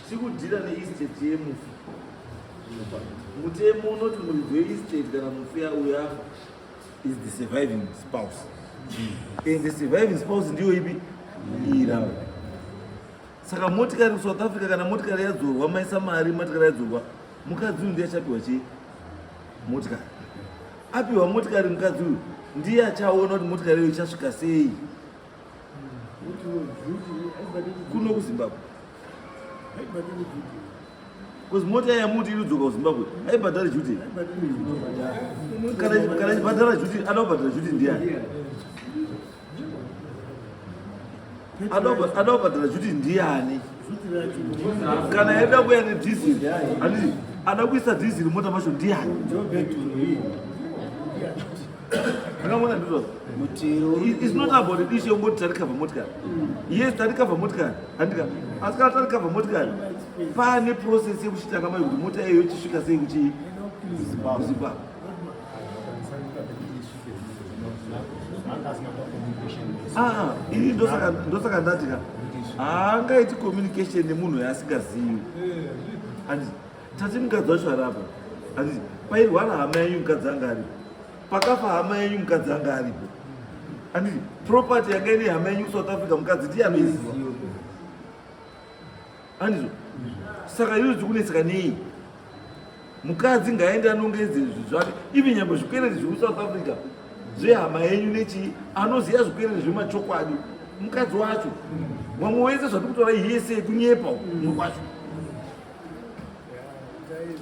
tikudeala neestate yemufi. Mutemo unoti muridzi weestate kana mufi uyo afa is the surviving spouse, and the surviving spouse ndiyo ipi ira. Saka motikari kuSouth Africa, kana motikari yadzorwa, maisa mari, motikari yadzorwa, mukadzi uyu ndiye achapiwa chii? Motikari. Apiwa motikari, mukadzi uyu ndiye achaona kuti motikari iyo ichasvika sei kuno kuZimbabwe, because mota yamuti iri kudzoka kuZimbabwe haibhadhari duty. Kana ichibhadhara duty, ada kubhadhara duty ndiani? Ada kubhadhara duty ndiani? Kana yaida kuya nedhiziri, handiti ada kuisa dhiziri mota macho ndiani? Akamona ndizvo. It's not about the issue yongoti tarikavha motikari. Yes, tarikavha motikari, handika? Asi kana tarikavha motikari, pane process yekuchitanga mai kuti mota iyoyo ichisvika sei kuchi kuZimbabwe. Ah, ini ndosaka ndati ka haangaiti communication nemunhu yaasingazivi, handiti? Tati mukadzi wacho ari apa, handiti? Pairwara hama yenyu mukadzi anga aripo, pakafa hama yenyu mukadzi anga aripo, handiti? Property yanga ine hama yenyu kuSouth Africa mukadzi ndiye anoiziva, handizvo? Saka izvo zvikunetseka nei? Mukadzi ngaende anongedze zvinhu zvake, even nyangwe zvikwereti zviri kuSouth Africa zvehama yenyu nechii, anoziva zvikwereti zvemachokwadi mukadzi wacho. Vamwe wese zvati kutaura yese kunyepa kumwe kwacho.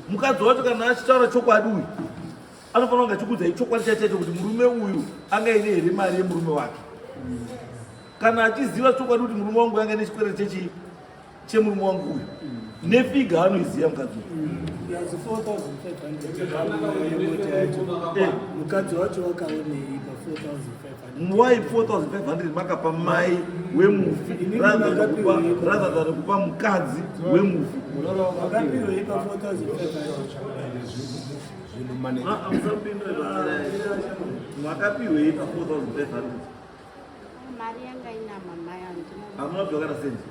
Mukadzi wacho kana achitaura chokwadi, uyu anofanira kunge achikuudzai chokwadi chaicho kuti murume uyu angaine here mari yemurume wake. Kana achiziva chokwadi kuti murume wangu anga nechikwereti chechii chemurume wangu uyu, nefigure anoiziva mukadzi uyu. Yazi 4500 yemota yacho. Mukadzi wacho wakaonei pa 4500? Why 4500 makapa mai wemufi rather than kupa mukadzi wemufi? Wakapirwei pa 4500? Ah, ah, musapindure zvakadai. Makapiwei pa 4500? Mari yanga ina mama yangu. Hamuna kubva kana sendi.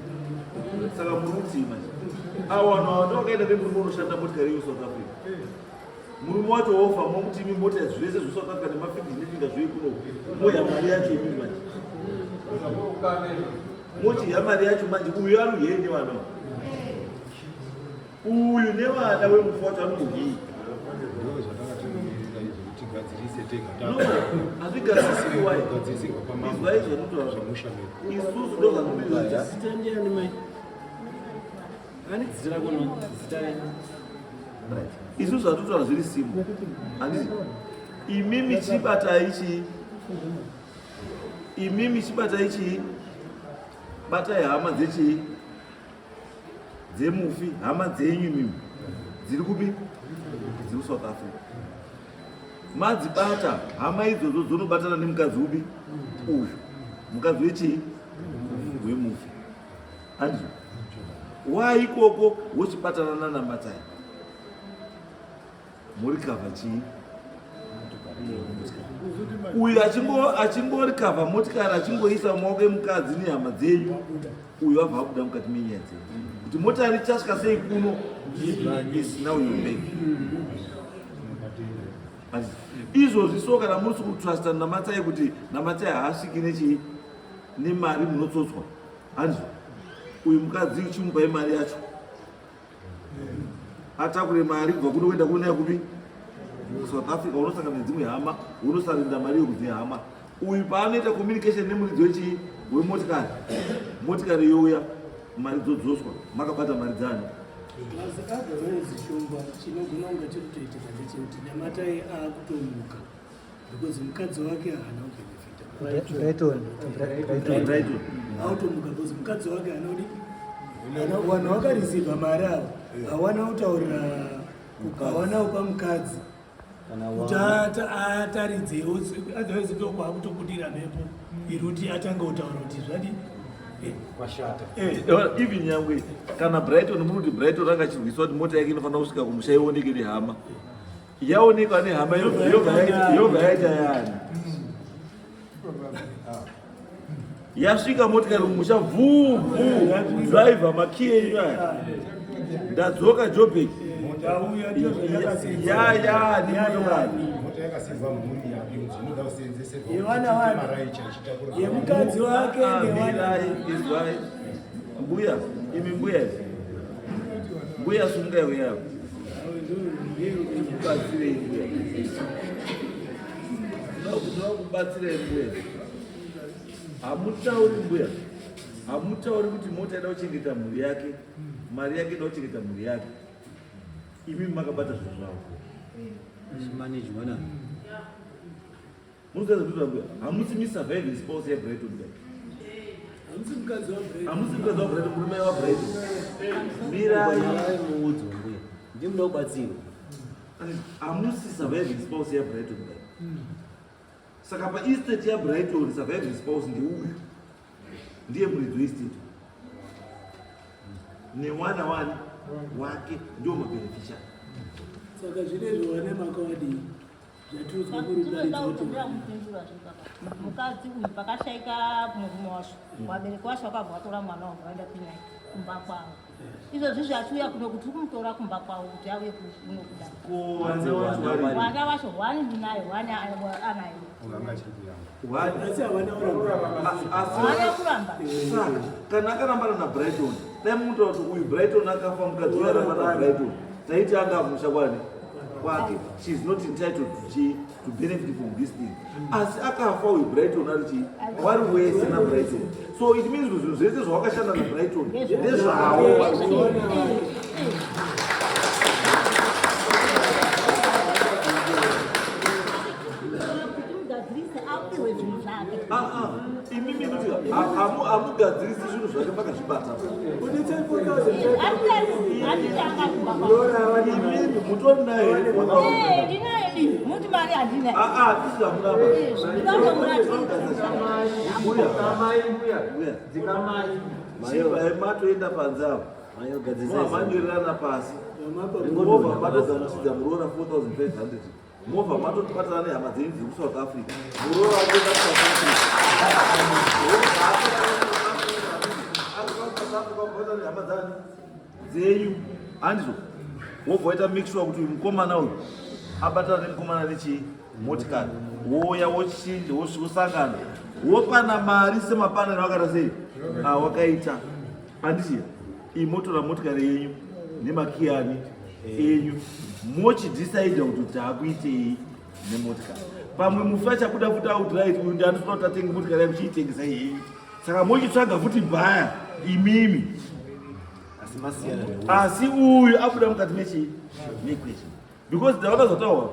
Saka muri kutii manje? Awana ndo wakaenda nemurume unoshanda motikari iyo South Africa, murume wacho wofa, mokuti imi mota zvese zveSouth Africa nemafiji nefinga zvei kuno, moya mari yacho imi manje, mochiya mari yacho manje. Uyu ari uyei nevana, uyu nevana wemufi wacho anouyei? Ndo zvatakatomirira izvo kuti tigadzirise. tigadzirise tega. No, hazvigadzirisiki why? Kugadzirisirwa kwamambo. Izwai zvanotaura. Zvemusha medu. Isusu ndozvanoita. Zita ndiani mai? Ani zita rako no? Zita renyu. Right. Isusu zvatotaura zviri simple. Handiti? Imimi chibatai chii? Imimi chibatai chii? Batai hama dzechii? Dzemufi, hama dzenyu imimi. Dziri kupi? Dziri kuSouth Africa. Madzibata hama idzodzo dzonobatana nemukadzi upi? Uyu. Mukadzi wechii? Wemufi. Handizvo? Waikoko wochibatana nanaMatai. Morikavha chii? Uyu achingorikavha motikari achingoisa mumaoko emukadzi nehama dzenyu, uyu abva abuda mukati menyaya dzenyu. Kuti motari ichasvika sei kuno is now your bag. Izvozvi so kana musi kutrusta Namatai kuti Namatai haasviki nechii nemari munotsotswa. Handizvo? Uyu mukadzi chimupai mari yacho. Atakure mari kubva kuno kuenda kuno kupi? South Africa unosangana nedzimwe hama, unosarinda mari yokudzi hama. Uyu paanoita communication nemuridzi wechii wemotikari, motikari youya, mari dzodzoswa, makabata mari dzani. Asi otherwise Shumba chinogona kunge chiri kutoitika ndechekuti Namatai akutomuka because mukadzi wake haana kubenefita. Brighton. Brighton. Brighton. Automuka because mukadzi wake haana kudi vanhu vakareceiva mari ava hawana kutaurira hawana kupa mukadzi kuti ataridzewo, otherwise ndokwakutobudira mhepo iri kuti atange kutaura kuti zvadi Kwashata. Even nyangwe kana Brighton muri kuti Brighton anga achirwiswa kuti mota yake inofanira kusvika kumusha ioneke nehama. Yaonekwa nehama yobva yaita yani. Yasvika motikari kumusha vhuu vhuu driver makiyi enyu aya. Ndadzoka Joburg. Ya ya ni motokari. Mota yakasirwa mhuri yake zvinoda kusenzeserwa. Yevana vake. Maraicha achitakura. Yemukadzi wake Ah, nevana. mirai izwai. Mbuya, imi mbuya. Mbuya sungai uya. Tikubatsirei mbuya. Tinoda kubatsirei mbuya. Hamutauri mbuya. Hamutauri kuti mota ida kuchengeta mhuri yake. Mari yake ida kuchengeta mhuri yake. Imi makabata zvinhu zvavo. Chimanejwa na. Munoziva zvandinotaura mbuya? Hamusi mi surviving spouse yaBrighton kudai. Hamusi mukadzi waBrighton. Hamusi mukadzi waBrighton, murume waBrighton. Mirai. Mirai muudzwe mbuya. Ndimuda kubatsirwa. Hamusi surviving spouse yaBrighton kudai. Saka paestate yaBrighton surviving spouse ndeuyu. Ndiye muridzi weestate. Newana wani wake ndio mabeneficiary. Saka zvinezvi wane makawadii zvatiudzwa kurubaridza kuti Ndinoda kumupindura zvipapa. Mukadzi uyu pakashaika murume wacho, vabereki vacho vakabva vatora mwana wavo vaenda kunaye kumba kwavo. Izvozvi zvachiuya kuno kuti tiri kumutora kumba kwavo kuti auye kuno kuda. Ko vana wacho vari Vana vacho hwani ndinaye, hwani anaye. Anga achiri kuyamba. Hwani. asi havana kuramba. Asi Haana kuramba. Saka kana akarambana naBrighton, dai mutaura kuti uyu Brighton akafa mukadzi uyu arambana naBrighton, taiti anga amusha kwani kwake. She is not entitled to chi to benefit from this thing. Asi akafa uyu Brighton ari chi wari wese naBrighton. So it means kuti zvinhu zvese zvawakashanda naBrighton ndezvawo. Kuti mugadzirise apiwe zvinhu zvake. Ah ah, imimi kuti hamugadzirisi zvinhu zvake makazvibata. Buditse 4500. Handiti akakumba kwavo. Imimi mutori naye here? Eh, ndinaye di. Muti mari handina. Ah ah, tisi hamuramba. Ndinotomuratidza. Mbuya. Dzikamai mbuya. Mbuya. Dzikamai. Chibvai matoenda panze apo. Manyorerana pasi. Movha matogamuchidza muroora 4500. Movha matobatana nehama dzenyu dziri kuSouth Africa. Muroora wakuenda kuSouth Africa. Movha nehama dzani dzenyu. Handizvo. Wobva waita make sure kuti mukomana uyu abatana nemukomana nechii motikari. Wouya wochinja wosangana. Wopana mari semapanero akaita sei? Awakaita. Handiti iyi motora motikari yenyu nemakiyani enyu mochidhisaidha kuti taakuitei nemotikari. Pamwe mufi achabuda futi outright, uyu ndiye anotoda kuti atenge motikari yake chiitengesa iyeyi. Saka mochitsvaga futi bhaya imimi. Asi uyu abuda mukati mechii? Mequestion. Because ndaona zvataurwa.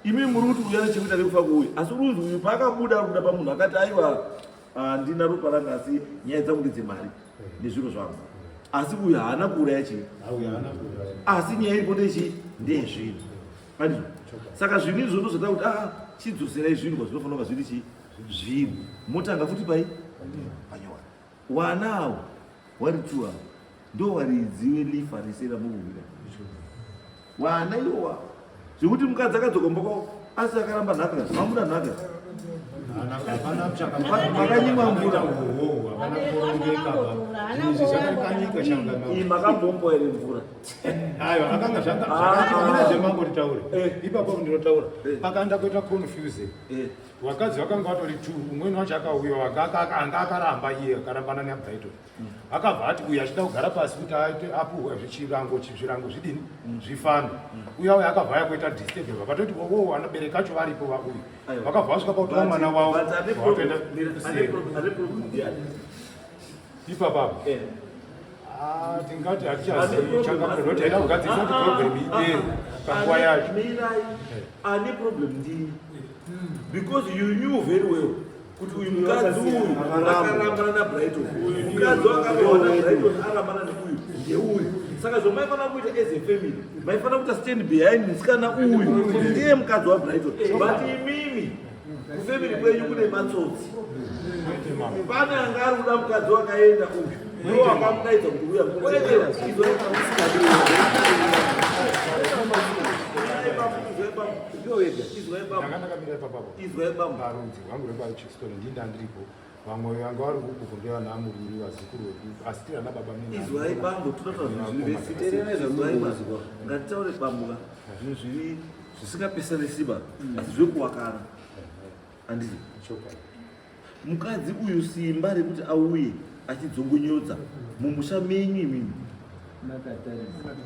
Imi muri kuti uyu ane chekuita nekufa kuuyu. Asi uri kunzi uyu paakabuda ari kuda pamunhu akati aiwa handina ropa ranga asi nyaya dzangu ndedzemari nezviro zvangu. Asi uyu haana kuuraya chii? Asi nyaya iripo ndechii? Ndeyezvinhu. Andizvo? Saka zvinhu izvo ndozvataura kuti ah chidzoserai zvinhu kwazvinofanira kunga zviri chii? Zvinhu. Motanga futi pai? Panyowani. Wana awo wari two awo ndo waridzi welifa rese ramukuhwira. Wana iwo wawo. Zvekuti mukadzi akadzoka kumba kwavo asi akaramba nhaka, mamuda nhaka. Makanyimwa mvura. Iyi makambombo here mvura? Ayo akanga zvanga zvakaitika zvemambo nditaure. Ipapo ndinotaura. Pakaenda kuita confusion. Vakadzi vakanga vatori two, umweni wacho akauya anga akaramba iye akarambana naBrighton. Akabva ati uyu achida kugara pasi kuti aite apuhwe zvichirango zvirango zvidini zvifambe. Uya uya akabva aya kuita disturb vakatoti wowo vanabereki acho varipo vauyu. Vakabva vasvika pakutora mwana wavo vatoenda kuseri. Ipapa Ah, tingati hatichazivi changamire nokuti taida kugadzirisa kuti problem ipere panguva yacho. Mirai, ane problem ndini because you knew very well kuti uyu mukadzi uyu akarambana naBrighton, mukadzi wakarambana naBrighton arambana neuyu ndeuyu. Saka zvamaifanira kuita as a family, maifanira kuita stand behind musikana uyu kuti ndiye mukadzi waBrighton, but imimi kufamily kwenyu kune matsotsi. Pane anga ari kuda mukadzi wakaenda uyu ndiwo wakamudaidza kuti uya. Parudzi rwangu rwekwachistone ndini ndandiripo, vamwe vanga vari kukuku ndevana amuriri vazukuru vedu, asi tiri ana baba. Izwai bambo, tinotaura zvinhu zviri ngatitaure bambo ka zvinhu zviri zvisingapesanisiba asi zvekuwakana handiti mukadzi uyu simba rekuti auye achidzongonyodza mumusha menyu imimi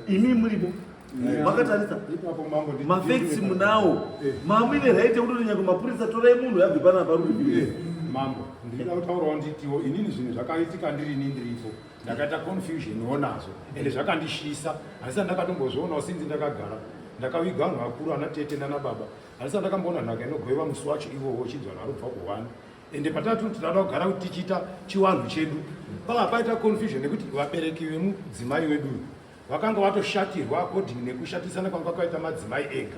imi muripo makatarisa mafacts munawo mamuine right yekutoti nyange mapurisa torai munhu yabve panapa ruri. Mambo, ndinoda kutaurawo nditiwo inini zvinhu zvakaitika ndirini ndiripo ndakaita confusion wo nazvo ende zvakandishisa. Handisa ndakatombozvionawo sinzi ndakagara ndakaviga vanhu vakuru ana tete nana baba. Handisa ndakamboona nhaka inogoiwa musi wacho ivowo chinzi vanhu vari kubva kuhwani ende patatu tinoda kugara kuti tichiita chiwanhu chedu. Pava paita confusion nekuti vabereki vemudzimai wedu vakanga vatoshatirwa according nekushatisana kwanga kwakaita madzimai ega.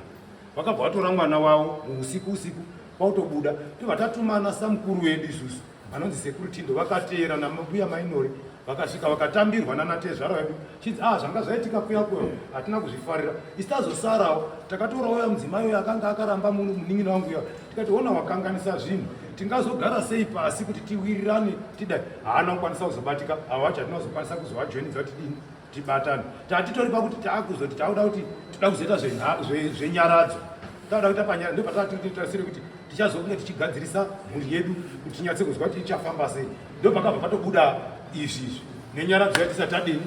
Vakabva vatora mwana wavo muusiku usiku kwautobuda tobva tatumana samukuru wedu isusu anonzi Sekuru Tindo. Vakateera nambuya Mainori, vakasvika vakatambirwa nanatezvara vedu chinzi ah zvanga zvaitika kuya kuya hatina kuzvifarira. Isi tazosarawo takatora uya mudzimai uyo akanga akaramba munin'ina wangu uya, tikati ona wakanganisa zvinhu, tingazogara sei pasi kuti tiwirirane tidai. Haana kukwanisa kuzobatika avo vacho, hatina kuzokwanisa kuzovajoinidza kuti dini tibatane. Tatitori pakuti taakuzoti tauda kuti toda kuzoita zvenyaradzo, tauda kuita panyara ndo patatitarisire kuti tichazokunge tichigadzirisa mhuri yedu kuti tinyatse kuzwa kuti ichafamba sei. Ndo pakabva patobuda izvi izvi nenyaradzo yatisati tadini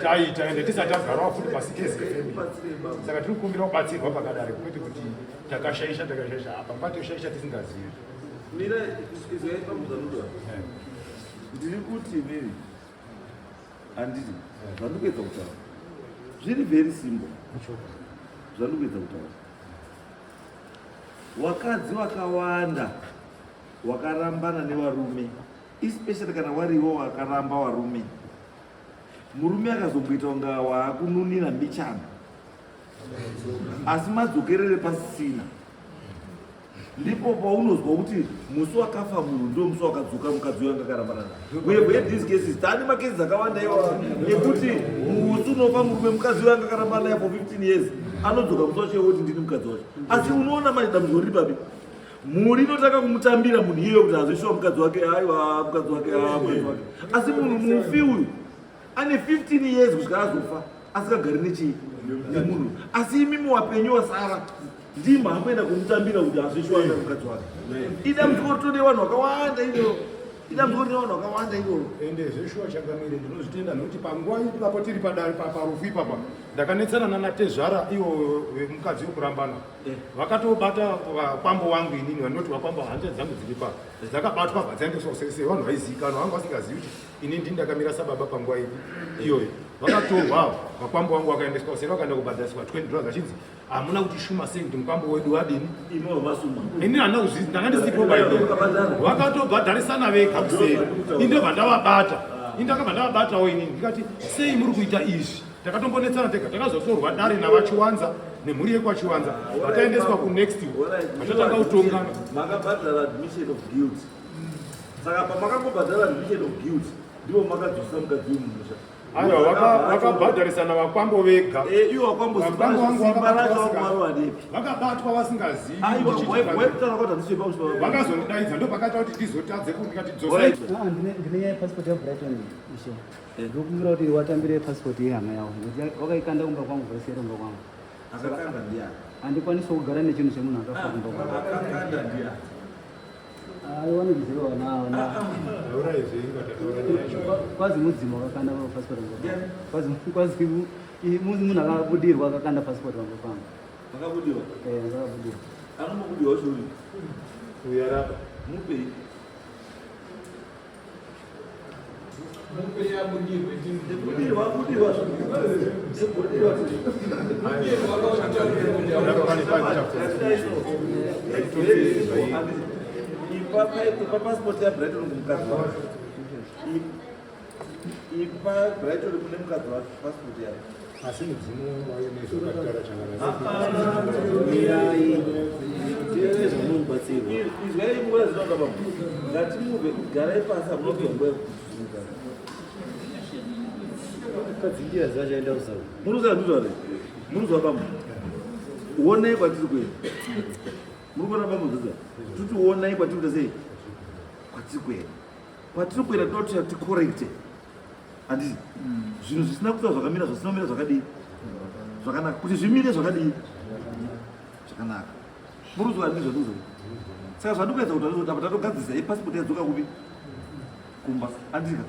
taita ende tisati tagarawo futi pasi as a family. Saka tiri kukumbira kubatsirwa pakadare, kwete kuti takashaisha takashaisha apa patoshaisha tisingazivi. Mira, izwai pamuzanudwa. Ndiri kuti mimi handiti zvandikuedza kutaura zviri very simple. Zvandikuedza kutaura, wakadzi wakawanda wakarambana nevarume, especially kana wariwo wakaramba varume, murume akazomboita kunga waakununira mbichana asi madzokerere pasisina, ndipo paunozwa kuti musi wakafa munhu ndio musi wakadzoka mukadzi uyo anga akarambana naye. We have had these cases, taane macases akawanda iwawa ekuti musi unofa murume, mukadzi uyo anga akarambana naye for 15 years anodzoka musi wacho woti ndini mukadzi wacho. Asi unoona manje dambudziko riri papi? Mhuri inotanga kumutambira munhu iyeyo kuti hazvishuwa mukadzi wake, aiwa mukadzi wake, ah, mukadzi wake. Asi munhu mufi uyu ane 15 years kusvika azofa asingagari nechii nemunhu. Asi imimi wapenyu wasara ndima hakuenda kumutambira kuti hazvishuwa mukadzi wake. Idambudziko ritode vanhu vakawanda iroro, idambudziko rine vanhu vakawanda iroro. Ende zveshuwa changamire, ndinozvitenda nekuti panguva ipapo tiri padare parufu ipapa. Ndakanetsana nana tezvara iwo vemukadzi wekurambana. Vakatobata vakwambo wangu inini vanoti vakwambo hanzvadzi dzangu dziri pa dzakabatwa bva dzaendeswa kusese vanhu vaizivikanwa vanga vasingazivi kuti ini ndini ndakamira sababa panguva ipi iyoyo. Vakatorwa vakwambo wangu vakaendeswa kuseri vakaenda kubhadhariswa 20 dollars vachinzi hamuna kuti shuma sei kuti mukwambo wedu wadini. Ini handina kuzvizi ndanga ndisipo by then. Vakatobhadharisana vega kuseri. Ini ndobva ndavabata. Ini ndakabva ndavabatawo inini ndikati sei muri kuita izvi? Takatombonetsana tega takazotorwa dare navaChiwanza nemhuri yekwaChiwanza vataendeswa kunext vachatanga kutongana. Makabhadhara admission of guilt. Saka pamakangobhadhara admission of guilt ndivo makadzosa mukadzi wemumusha. Aiwa vakabhadharisana vakwambo vega. Eh, iwo vakwambo Vakwambo vangu simba racho vakabatwa vakumarowanepi. Vakabatwa vasingazivi. Aiwa waikutaura kuti handisi wepamusha. Vakazondidaidza ndopakaita kuti ndizotadze kuti ndikati dzosai. Ah, ndine nyaya yepassport yaBrighton ishe. Ndokumbira kuti watambire passport yehama yavo nekuti wakaikanda kumba kwangu vaisere kumba kwangu. Akakanda ndiani? Handikwanisi kugara nechinhu chemunhu akafa kumba kwangu. Akakanda ndiani? Aiwa nekuziva vana vana. Kwazi mudzimu wakakanda passport kumba kwangu. Kwazi kwazi munhu akabudirwa akakanda passport kumba kwangu. Akabudirwa? Eh, akabudirwa. Anombobudirwa wacho uri? Uyarapa. Mupei. Ipa passport yaBrighton kumukadzi wake. Ipa Brighton kune mukadzi wake passport yake. Asi mudzimu wayo nezvakatara Izwai nguva dzinoda baba. Ngatimuve garai pasi hamuna kuzombwa yekuzuka. Kadzinjira dzachaenda kuSouth. Muruza ndizvo here? Muruza baba. Onai kwatiri kuenda. Muri kuona baba dzidza. Tuti onai kwatiri kuita sei? Kwatiri kuenda. Kwatiri kuenda tinoti ticorrecte. Handiti? Zvinhu zvisina kuita zvakamira zvisina kumira zvakadii? Zvakanaka. Kuti zvimire zvakadii? Zvakanaka. Muruzwa ndizvo ndizvo. Saka zvandikuedza kuti ndizvo apa tatogadzirisa ipassport yadzoka kupi? Kumba. Handika.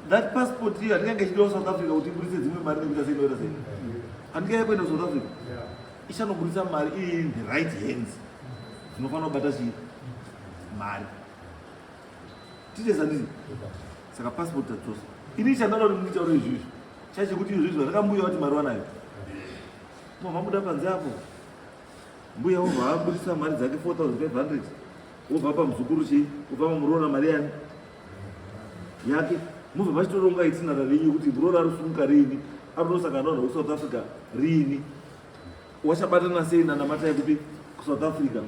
That passport iyo handingange ichidiwa South Africa kuti iburitse dzimwe mari nekuita sei noita sei. Handingaya kuenda South Africa. Ichanoburitsa mari iri in the right hands. Dzinofanira kubata chii? Mari. Tiite sandizvo. Saka passport tadzosa. Ini chandada kuti nditaure izvizvi. Chachekuti izvizvi vandakambuya vati mari wanayo. Mama mabuda panze apo. Mbuya wobva abudisa mari dzake 4500 wobva apa muzukuru chii wobva apa muroora mari yani yake mobva machitoronga itinara renyu kuti muroora arusumuka riini arinosangana navanhu vekuSouth Africa riini wachabatana sei nanamatai kupi kuSouth Africa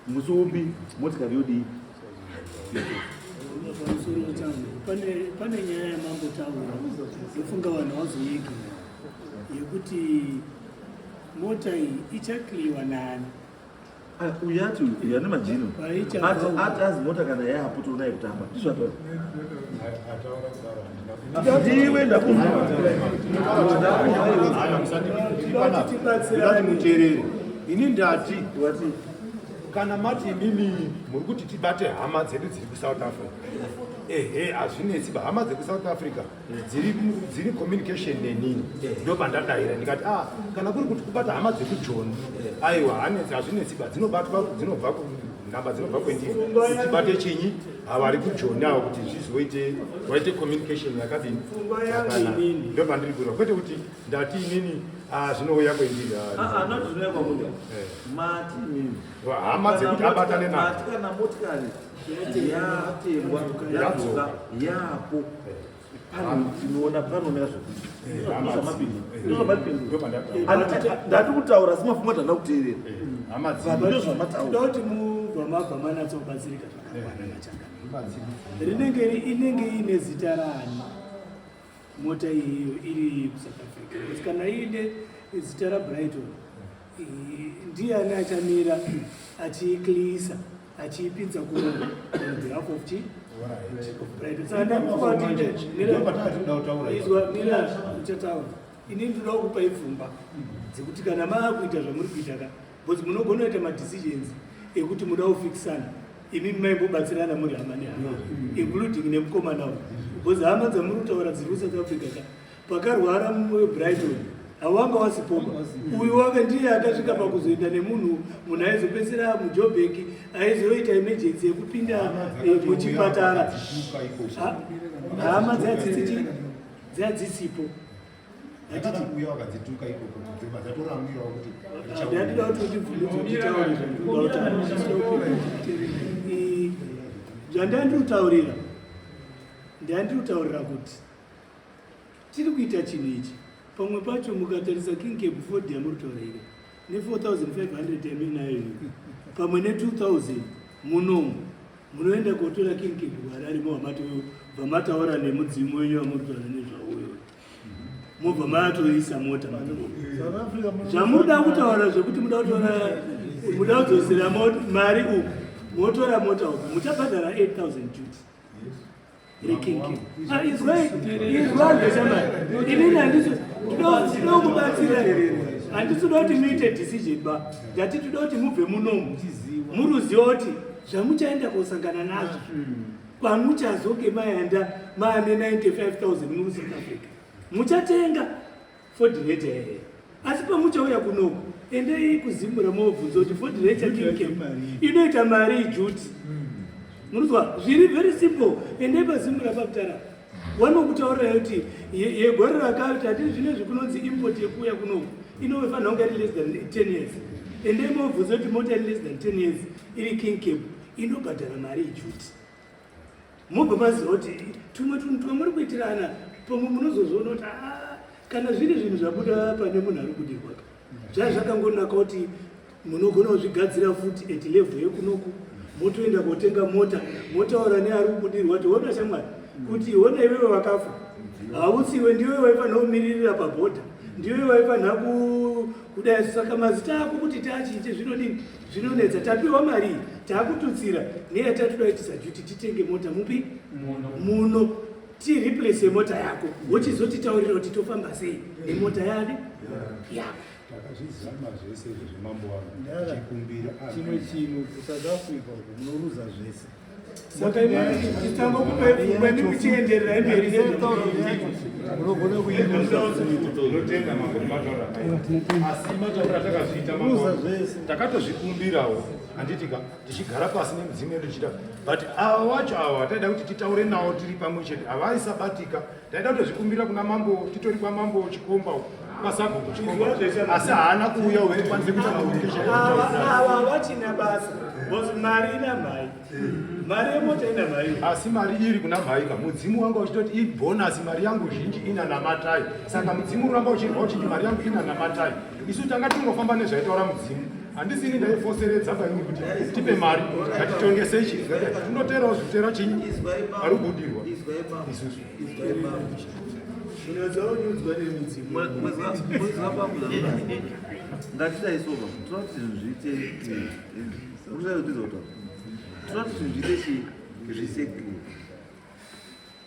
musi upi motikari yodii Pamusoro changu pane nyaya yamambotaura ndofunga vanhu vazoignora yekuti mota iyi ichakliwa nani. Uyu ati uyu ane majino ati azi mota kana yapo toona yekutamba ndizvo ataura ndiwe ndakuti muteerere ini ndati kana mati imimi muri kuti tibate hama dzedu dziri kuSouth Africa ehe hazvinetsi ba hama dzekuSouth Africa dziri communication nenini ndopandadaira ndikati ah kana kuri kuti kubata hama dzekujoni aiwa hanetsi hazvinetsi ba dzinobatwa dzinobva nhamba dzinobva kwendiri tibate chinyi havari kujoni avo kuti zvizoite waite communication yakadini ndopandiri kureva kwete kuti ndati inini ah, zvinouya kwendiri hama dzekuti abatane nadzo kana motikari yatengwa yadzoka yapo pano tinoona panooneka zvokuita ndati kutaura asi mafunga tanda kuteerera ndozvamataura kuti mubva mabva manatsobatsirika zvakakwana nachakana rinenge inenge iine zita rani mota iyiyo iri kuSouth Africa kuti kana iine zita raBrighton ndiani achamira achiiklisa achiipinza ku on behalf of chi of Brighton. Saka ndakupa kuti izwa mira uchataura ini ndinoda kukupai pfungwa dzekuti kana maakuita zvamuri kuita ka because munogona kuita madecisions ekuti muda kufikisana imi maimbobatsirana muri hama nehama including nemukomana uyu because hama dzamuri kutaura dziri kuSouth Africa ka pakarwara Brighton. Hawanga wasipoba. Uyu wake ndiye akasvika pakuzoenda nemunhu munhu aizopedzisira muJoburg aizoita emergency yekupinda muchipatara. Hama dzadzisipo. Handiti uya wakadzituka ikoko dzibva dzatoramwirawo kuti ndandida kuti undibvumidze nditaure zvandinoda kutaura. Zvandandinotaurira ndandinotaurira kuti tiri kuita chinhu ichi pamwe pacho mukatarisa King Cab Ford yamuri kutaura ire ne 4500 yamuinayo iyo pamwe ne 2000 munomu munoenda kotora King Cab kuHarare mobva mataura nemudzimu wenyu wamuri kutaura nezvauyo mobva matoisa mota zvamuda kutaura zvekuti muda kutora muda kudzosera mari uku motora mota uku muchabhadhara 8000 duty rekingi ah, izwai izwai inini handisi tinoda kubatsira handisi kuda kuti muite decision ba ndati toda kuti mubve munomu muruziva kuti zvamuchaenda kosangana nazvo Pamuchazoke maenda maane 95000 muri South Africa muchatenga Ford Ranger here? Asi pamuchauya kunoku endei kuZimbra mobvunza kuti Ford Ranger King Cab inoita mari ijuti. Munozwa zviri very simple. Endei paZimbra pakutara wanokutaurira kuti yegore rakati hatiri zvine zvikunonzi import yekuuya kunoku inofanira kunge iri less than 10 years. Endei mobvunza kuti mota iri less than 10 years iri King Cab inobhadhara mari ijuti mobva maziva kuti tumwe tunhu twamuri kuitirana pamwe munozozviona kuti ah, kana zviri zvinhu zvabuda pane munhu ari kudirwa ka zvaa zvakangonaka kuti munogona kuzvigadzira futi at level yekunoku motoenda kotenga mota motaura neari kubudirwa kuti hona shamwari kuti hona iwewe wakafa hausiwe ndiwe waifanira kumiririra pabhodha ndiwe waifanira kudai saka mazita ako kuti taachinje zvinodini Zvinonetsa tapiwa mari iyi takututsira neyatatoda duty titenge mota mupi muno tireplace mota yako wochizotitaurira kuti tofamba sei nemota yani yako. Takazvizama zvese izvi zvemambo wangu tichikumbira chimwe chinhu kuSouth Africa uko munoruza zvese. Saka titangokupai pfungwa nekuchienderera mberi unogona kuiruza. Tinotenda mambo nemataura asi mataura atakazviita mambo takatozvikumbirawo handitika tichigara pasi nemidzimu yedu tichita but ava wacho ava taida kuti titaure nawo tiri pamwe chete havaisabatika taida kutozvikumbira kuna mambo titori kwamambo chikomba kwasabhuku chikomba asi haana kuuya uye tikwanise kuita communication ava vachina basa because mari ina mhai mari yemota ina mhai asi mari iri kuna mhai ka mudzimu wanga uchitoti ibonus mari yangu zhinji ina namatai saka mudzimu unoramba uchirwa uchiti mari yangu ina namatai isu tanga tingofamba nezvaitaura mudzimu handisi ini ndaifoseredza paini kuti tipe mari ngatitongesei chii tinoterawo zvitera chinyi ari kubudirwa isusu ngatidaisoba tinoda kuti zvinhu zviite tinoda kuti zvinhu zviite chii zviise clear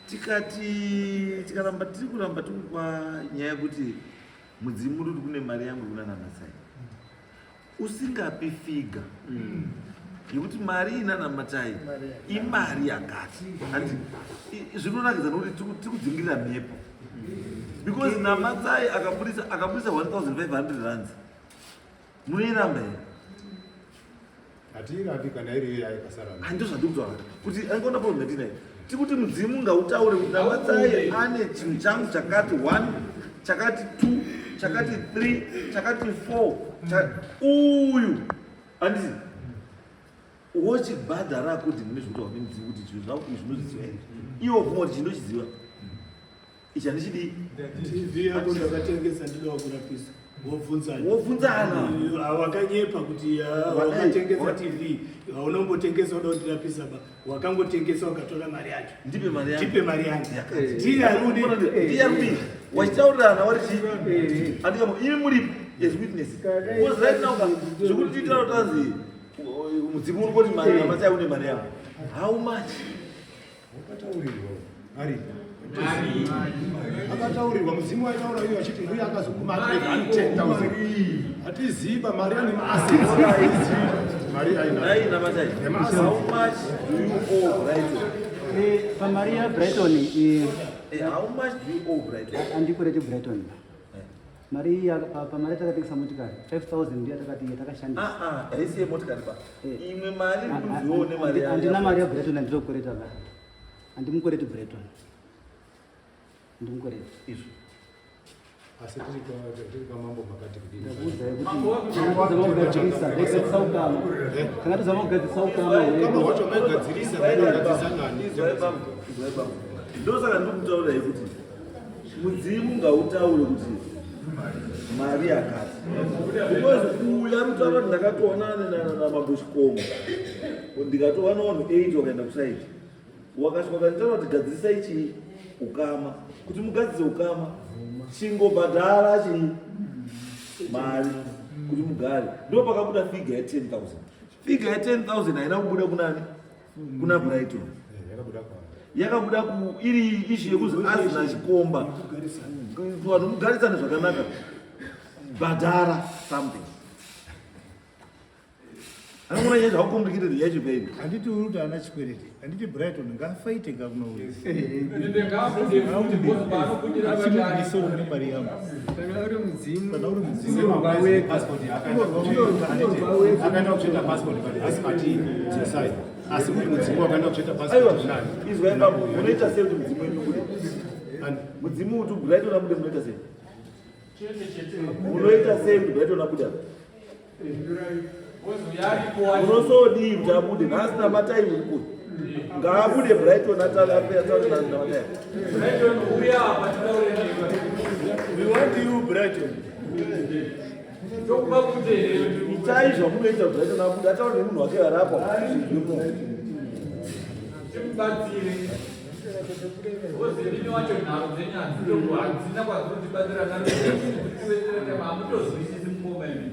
tikati tikaramba tiri kuramba tiri kupa nyaya yekuti mudzimu uri kuti kune mari yangu kuna namatai usingapi figa yekuti mari ina namatai imari yakati andi zvinonakidza nokuti tiri kudzingirira mhepo because namatai akabudisa akabudisa 1500 rands munoiramba here Hatiirambi kana iri iyo yaikasara. Handizvo zvandiri kutaura kuti angaona problem yatinayo. Tiri kuti mudzimu ngautaure kuti Namatai ane chinhu changu chakati 1 chakati 2 chakati 3 chakati 4 uyu handiti wochibhadhara according nezvinotaurwa nemudzimu kuti zvinhu zvako izvi unozviziva here iwe wobvuma kuti chinhu ndochiziva ichi handichidii TV yako ndakatengesa ndinoda kurapisa wobvunzana wobvunzana wakanyepa kuti ah, wakatengesa TV haunombotengesa uda kundirapisa ba wakangotengesa ukatora mari yacho ndipe mari yangu ndipe mari yangu ndiye arudi ndiye arudi wachitaurirana wari chii andikamo imi muripo as witness because right now zvekuti tiitira kutanzi mudzimu uri kuti mari mari yaune mari yangu how much Wakataurirwa ari akataurirwa mudzimu waitaura iyo achiti uye akazoguma ati 10000 hatiziba mari ane maasi mari aina how much do you owe Brighton pamari yaBrighton how much do you owe Brighton andikwereti Brighton. Mari iyi pamari yatakatengesa motikari 5000 ndiyo yatakati yatakashandisa. Ah, ah, haisi yemotikari ba. Imwe mari iri kunziwo nemari Handina mari yaBreton yandinokwereta ba. Handimukwereti Breton. Handimukwereti. Izvo. Asi tiri kwamambo makati kudini? Ndakuudzai kuti tanga tozama kugadzirisa, kugadzirisa ukama. Tanga tozama kugadzirisa ukama Ukama hwedu. hwacho maigadzirisa, maigadzirisa nani? Izwai bambo, izwai bambo. Ndosaka ndiri kutaura kuti mudzimu ngautaure kuti mari yakati. Because uyu ari kutaura kuti ndakatoonana namambo Chikomo. Ndikatowana vanhu 8 vakaenda kusaidi. Wakasvika ukanditaura kuti gadzirisai chii ukama. Kuti mugadzise ukama chingobhadhara chii mari kuti mugare. Ndo pakabuda figure ya 10,000. Figure ya 10,000 haina kubuda kunani? Kuna Brighton. Yakabuda kwa Yakabuda ku iri ishu yekuzi azina chikomba. Vanhu mugarisane zvakanaka. Bhadhara something. Anoona nyaya zvakakomplicated yacho baby. Handiti uri kuti haana chikwereti. Handiti Brighton ngaafaite ngakunouya. Achimubvise une mari yangu. Kana uri mudzimu. Kana uri mudzimu. Akaenda kutsveta passport but asi mati dzosai. Asi uri mudzimu wakaenda kutsveta Aiwa, passport nani? izwai bambo, munoita sei kuti mudzimu wenyu ubude? Mudzimu kuti Brighton abude munoita sei? Munoita sei kuti Brighton abude? Munosodii kuti abude? Nhasi namatai uri kuri. Ngaabude Brighton ataure ataure namatai. Brighton uya apa titaure newe. We want you Brighton. Tokupa kuti here? Itai zvamunoita kuti Brighton abude ataure nemunhu wake arapa. Timubatsire. Ozirimi wacho nharo dzenyu hadzina kwadzinotibatsira nanotiwedzera hamutozwisisi mukoma imi.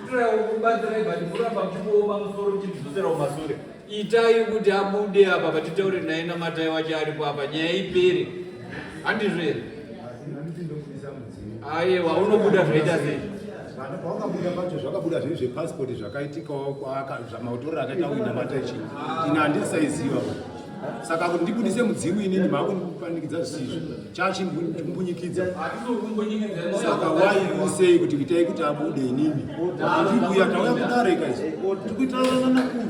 Kutorai kubatsirai but muramba muchingooma musoro muchidzosera kumasure. Itai kuti abude apa patitaure naye namatai wacho aripo apa nyaya ipere. Handizvo here? Handiti ndokubisa mudzimu. Aiwa unobuda zvaita sei? Vanhu pawakabuda pacho zvakabuda zviri zvepasipoti zvakaitikawo zvamautorero akaita kuinamata ichi ini handisaiziva saka kuti ndibudise mudzimu inini maakundipanikidza zvisizvo chachimbunyikidza saka why you say kuti itai kuti abude inini ndikuya tauya kudarika izvi tikuitarana nakuru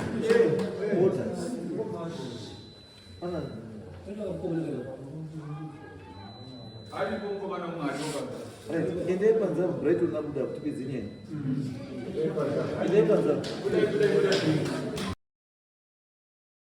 Aripo mukomana mumwe aripo pamba. Right, endai panze apo Brighton abuda kuti tipedze nyaya. Endai panze apo. Budai, budai, budai.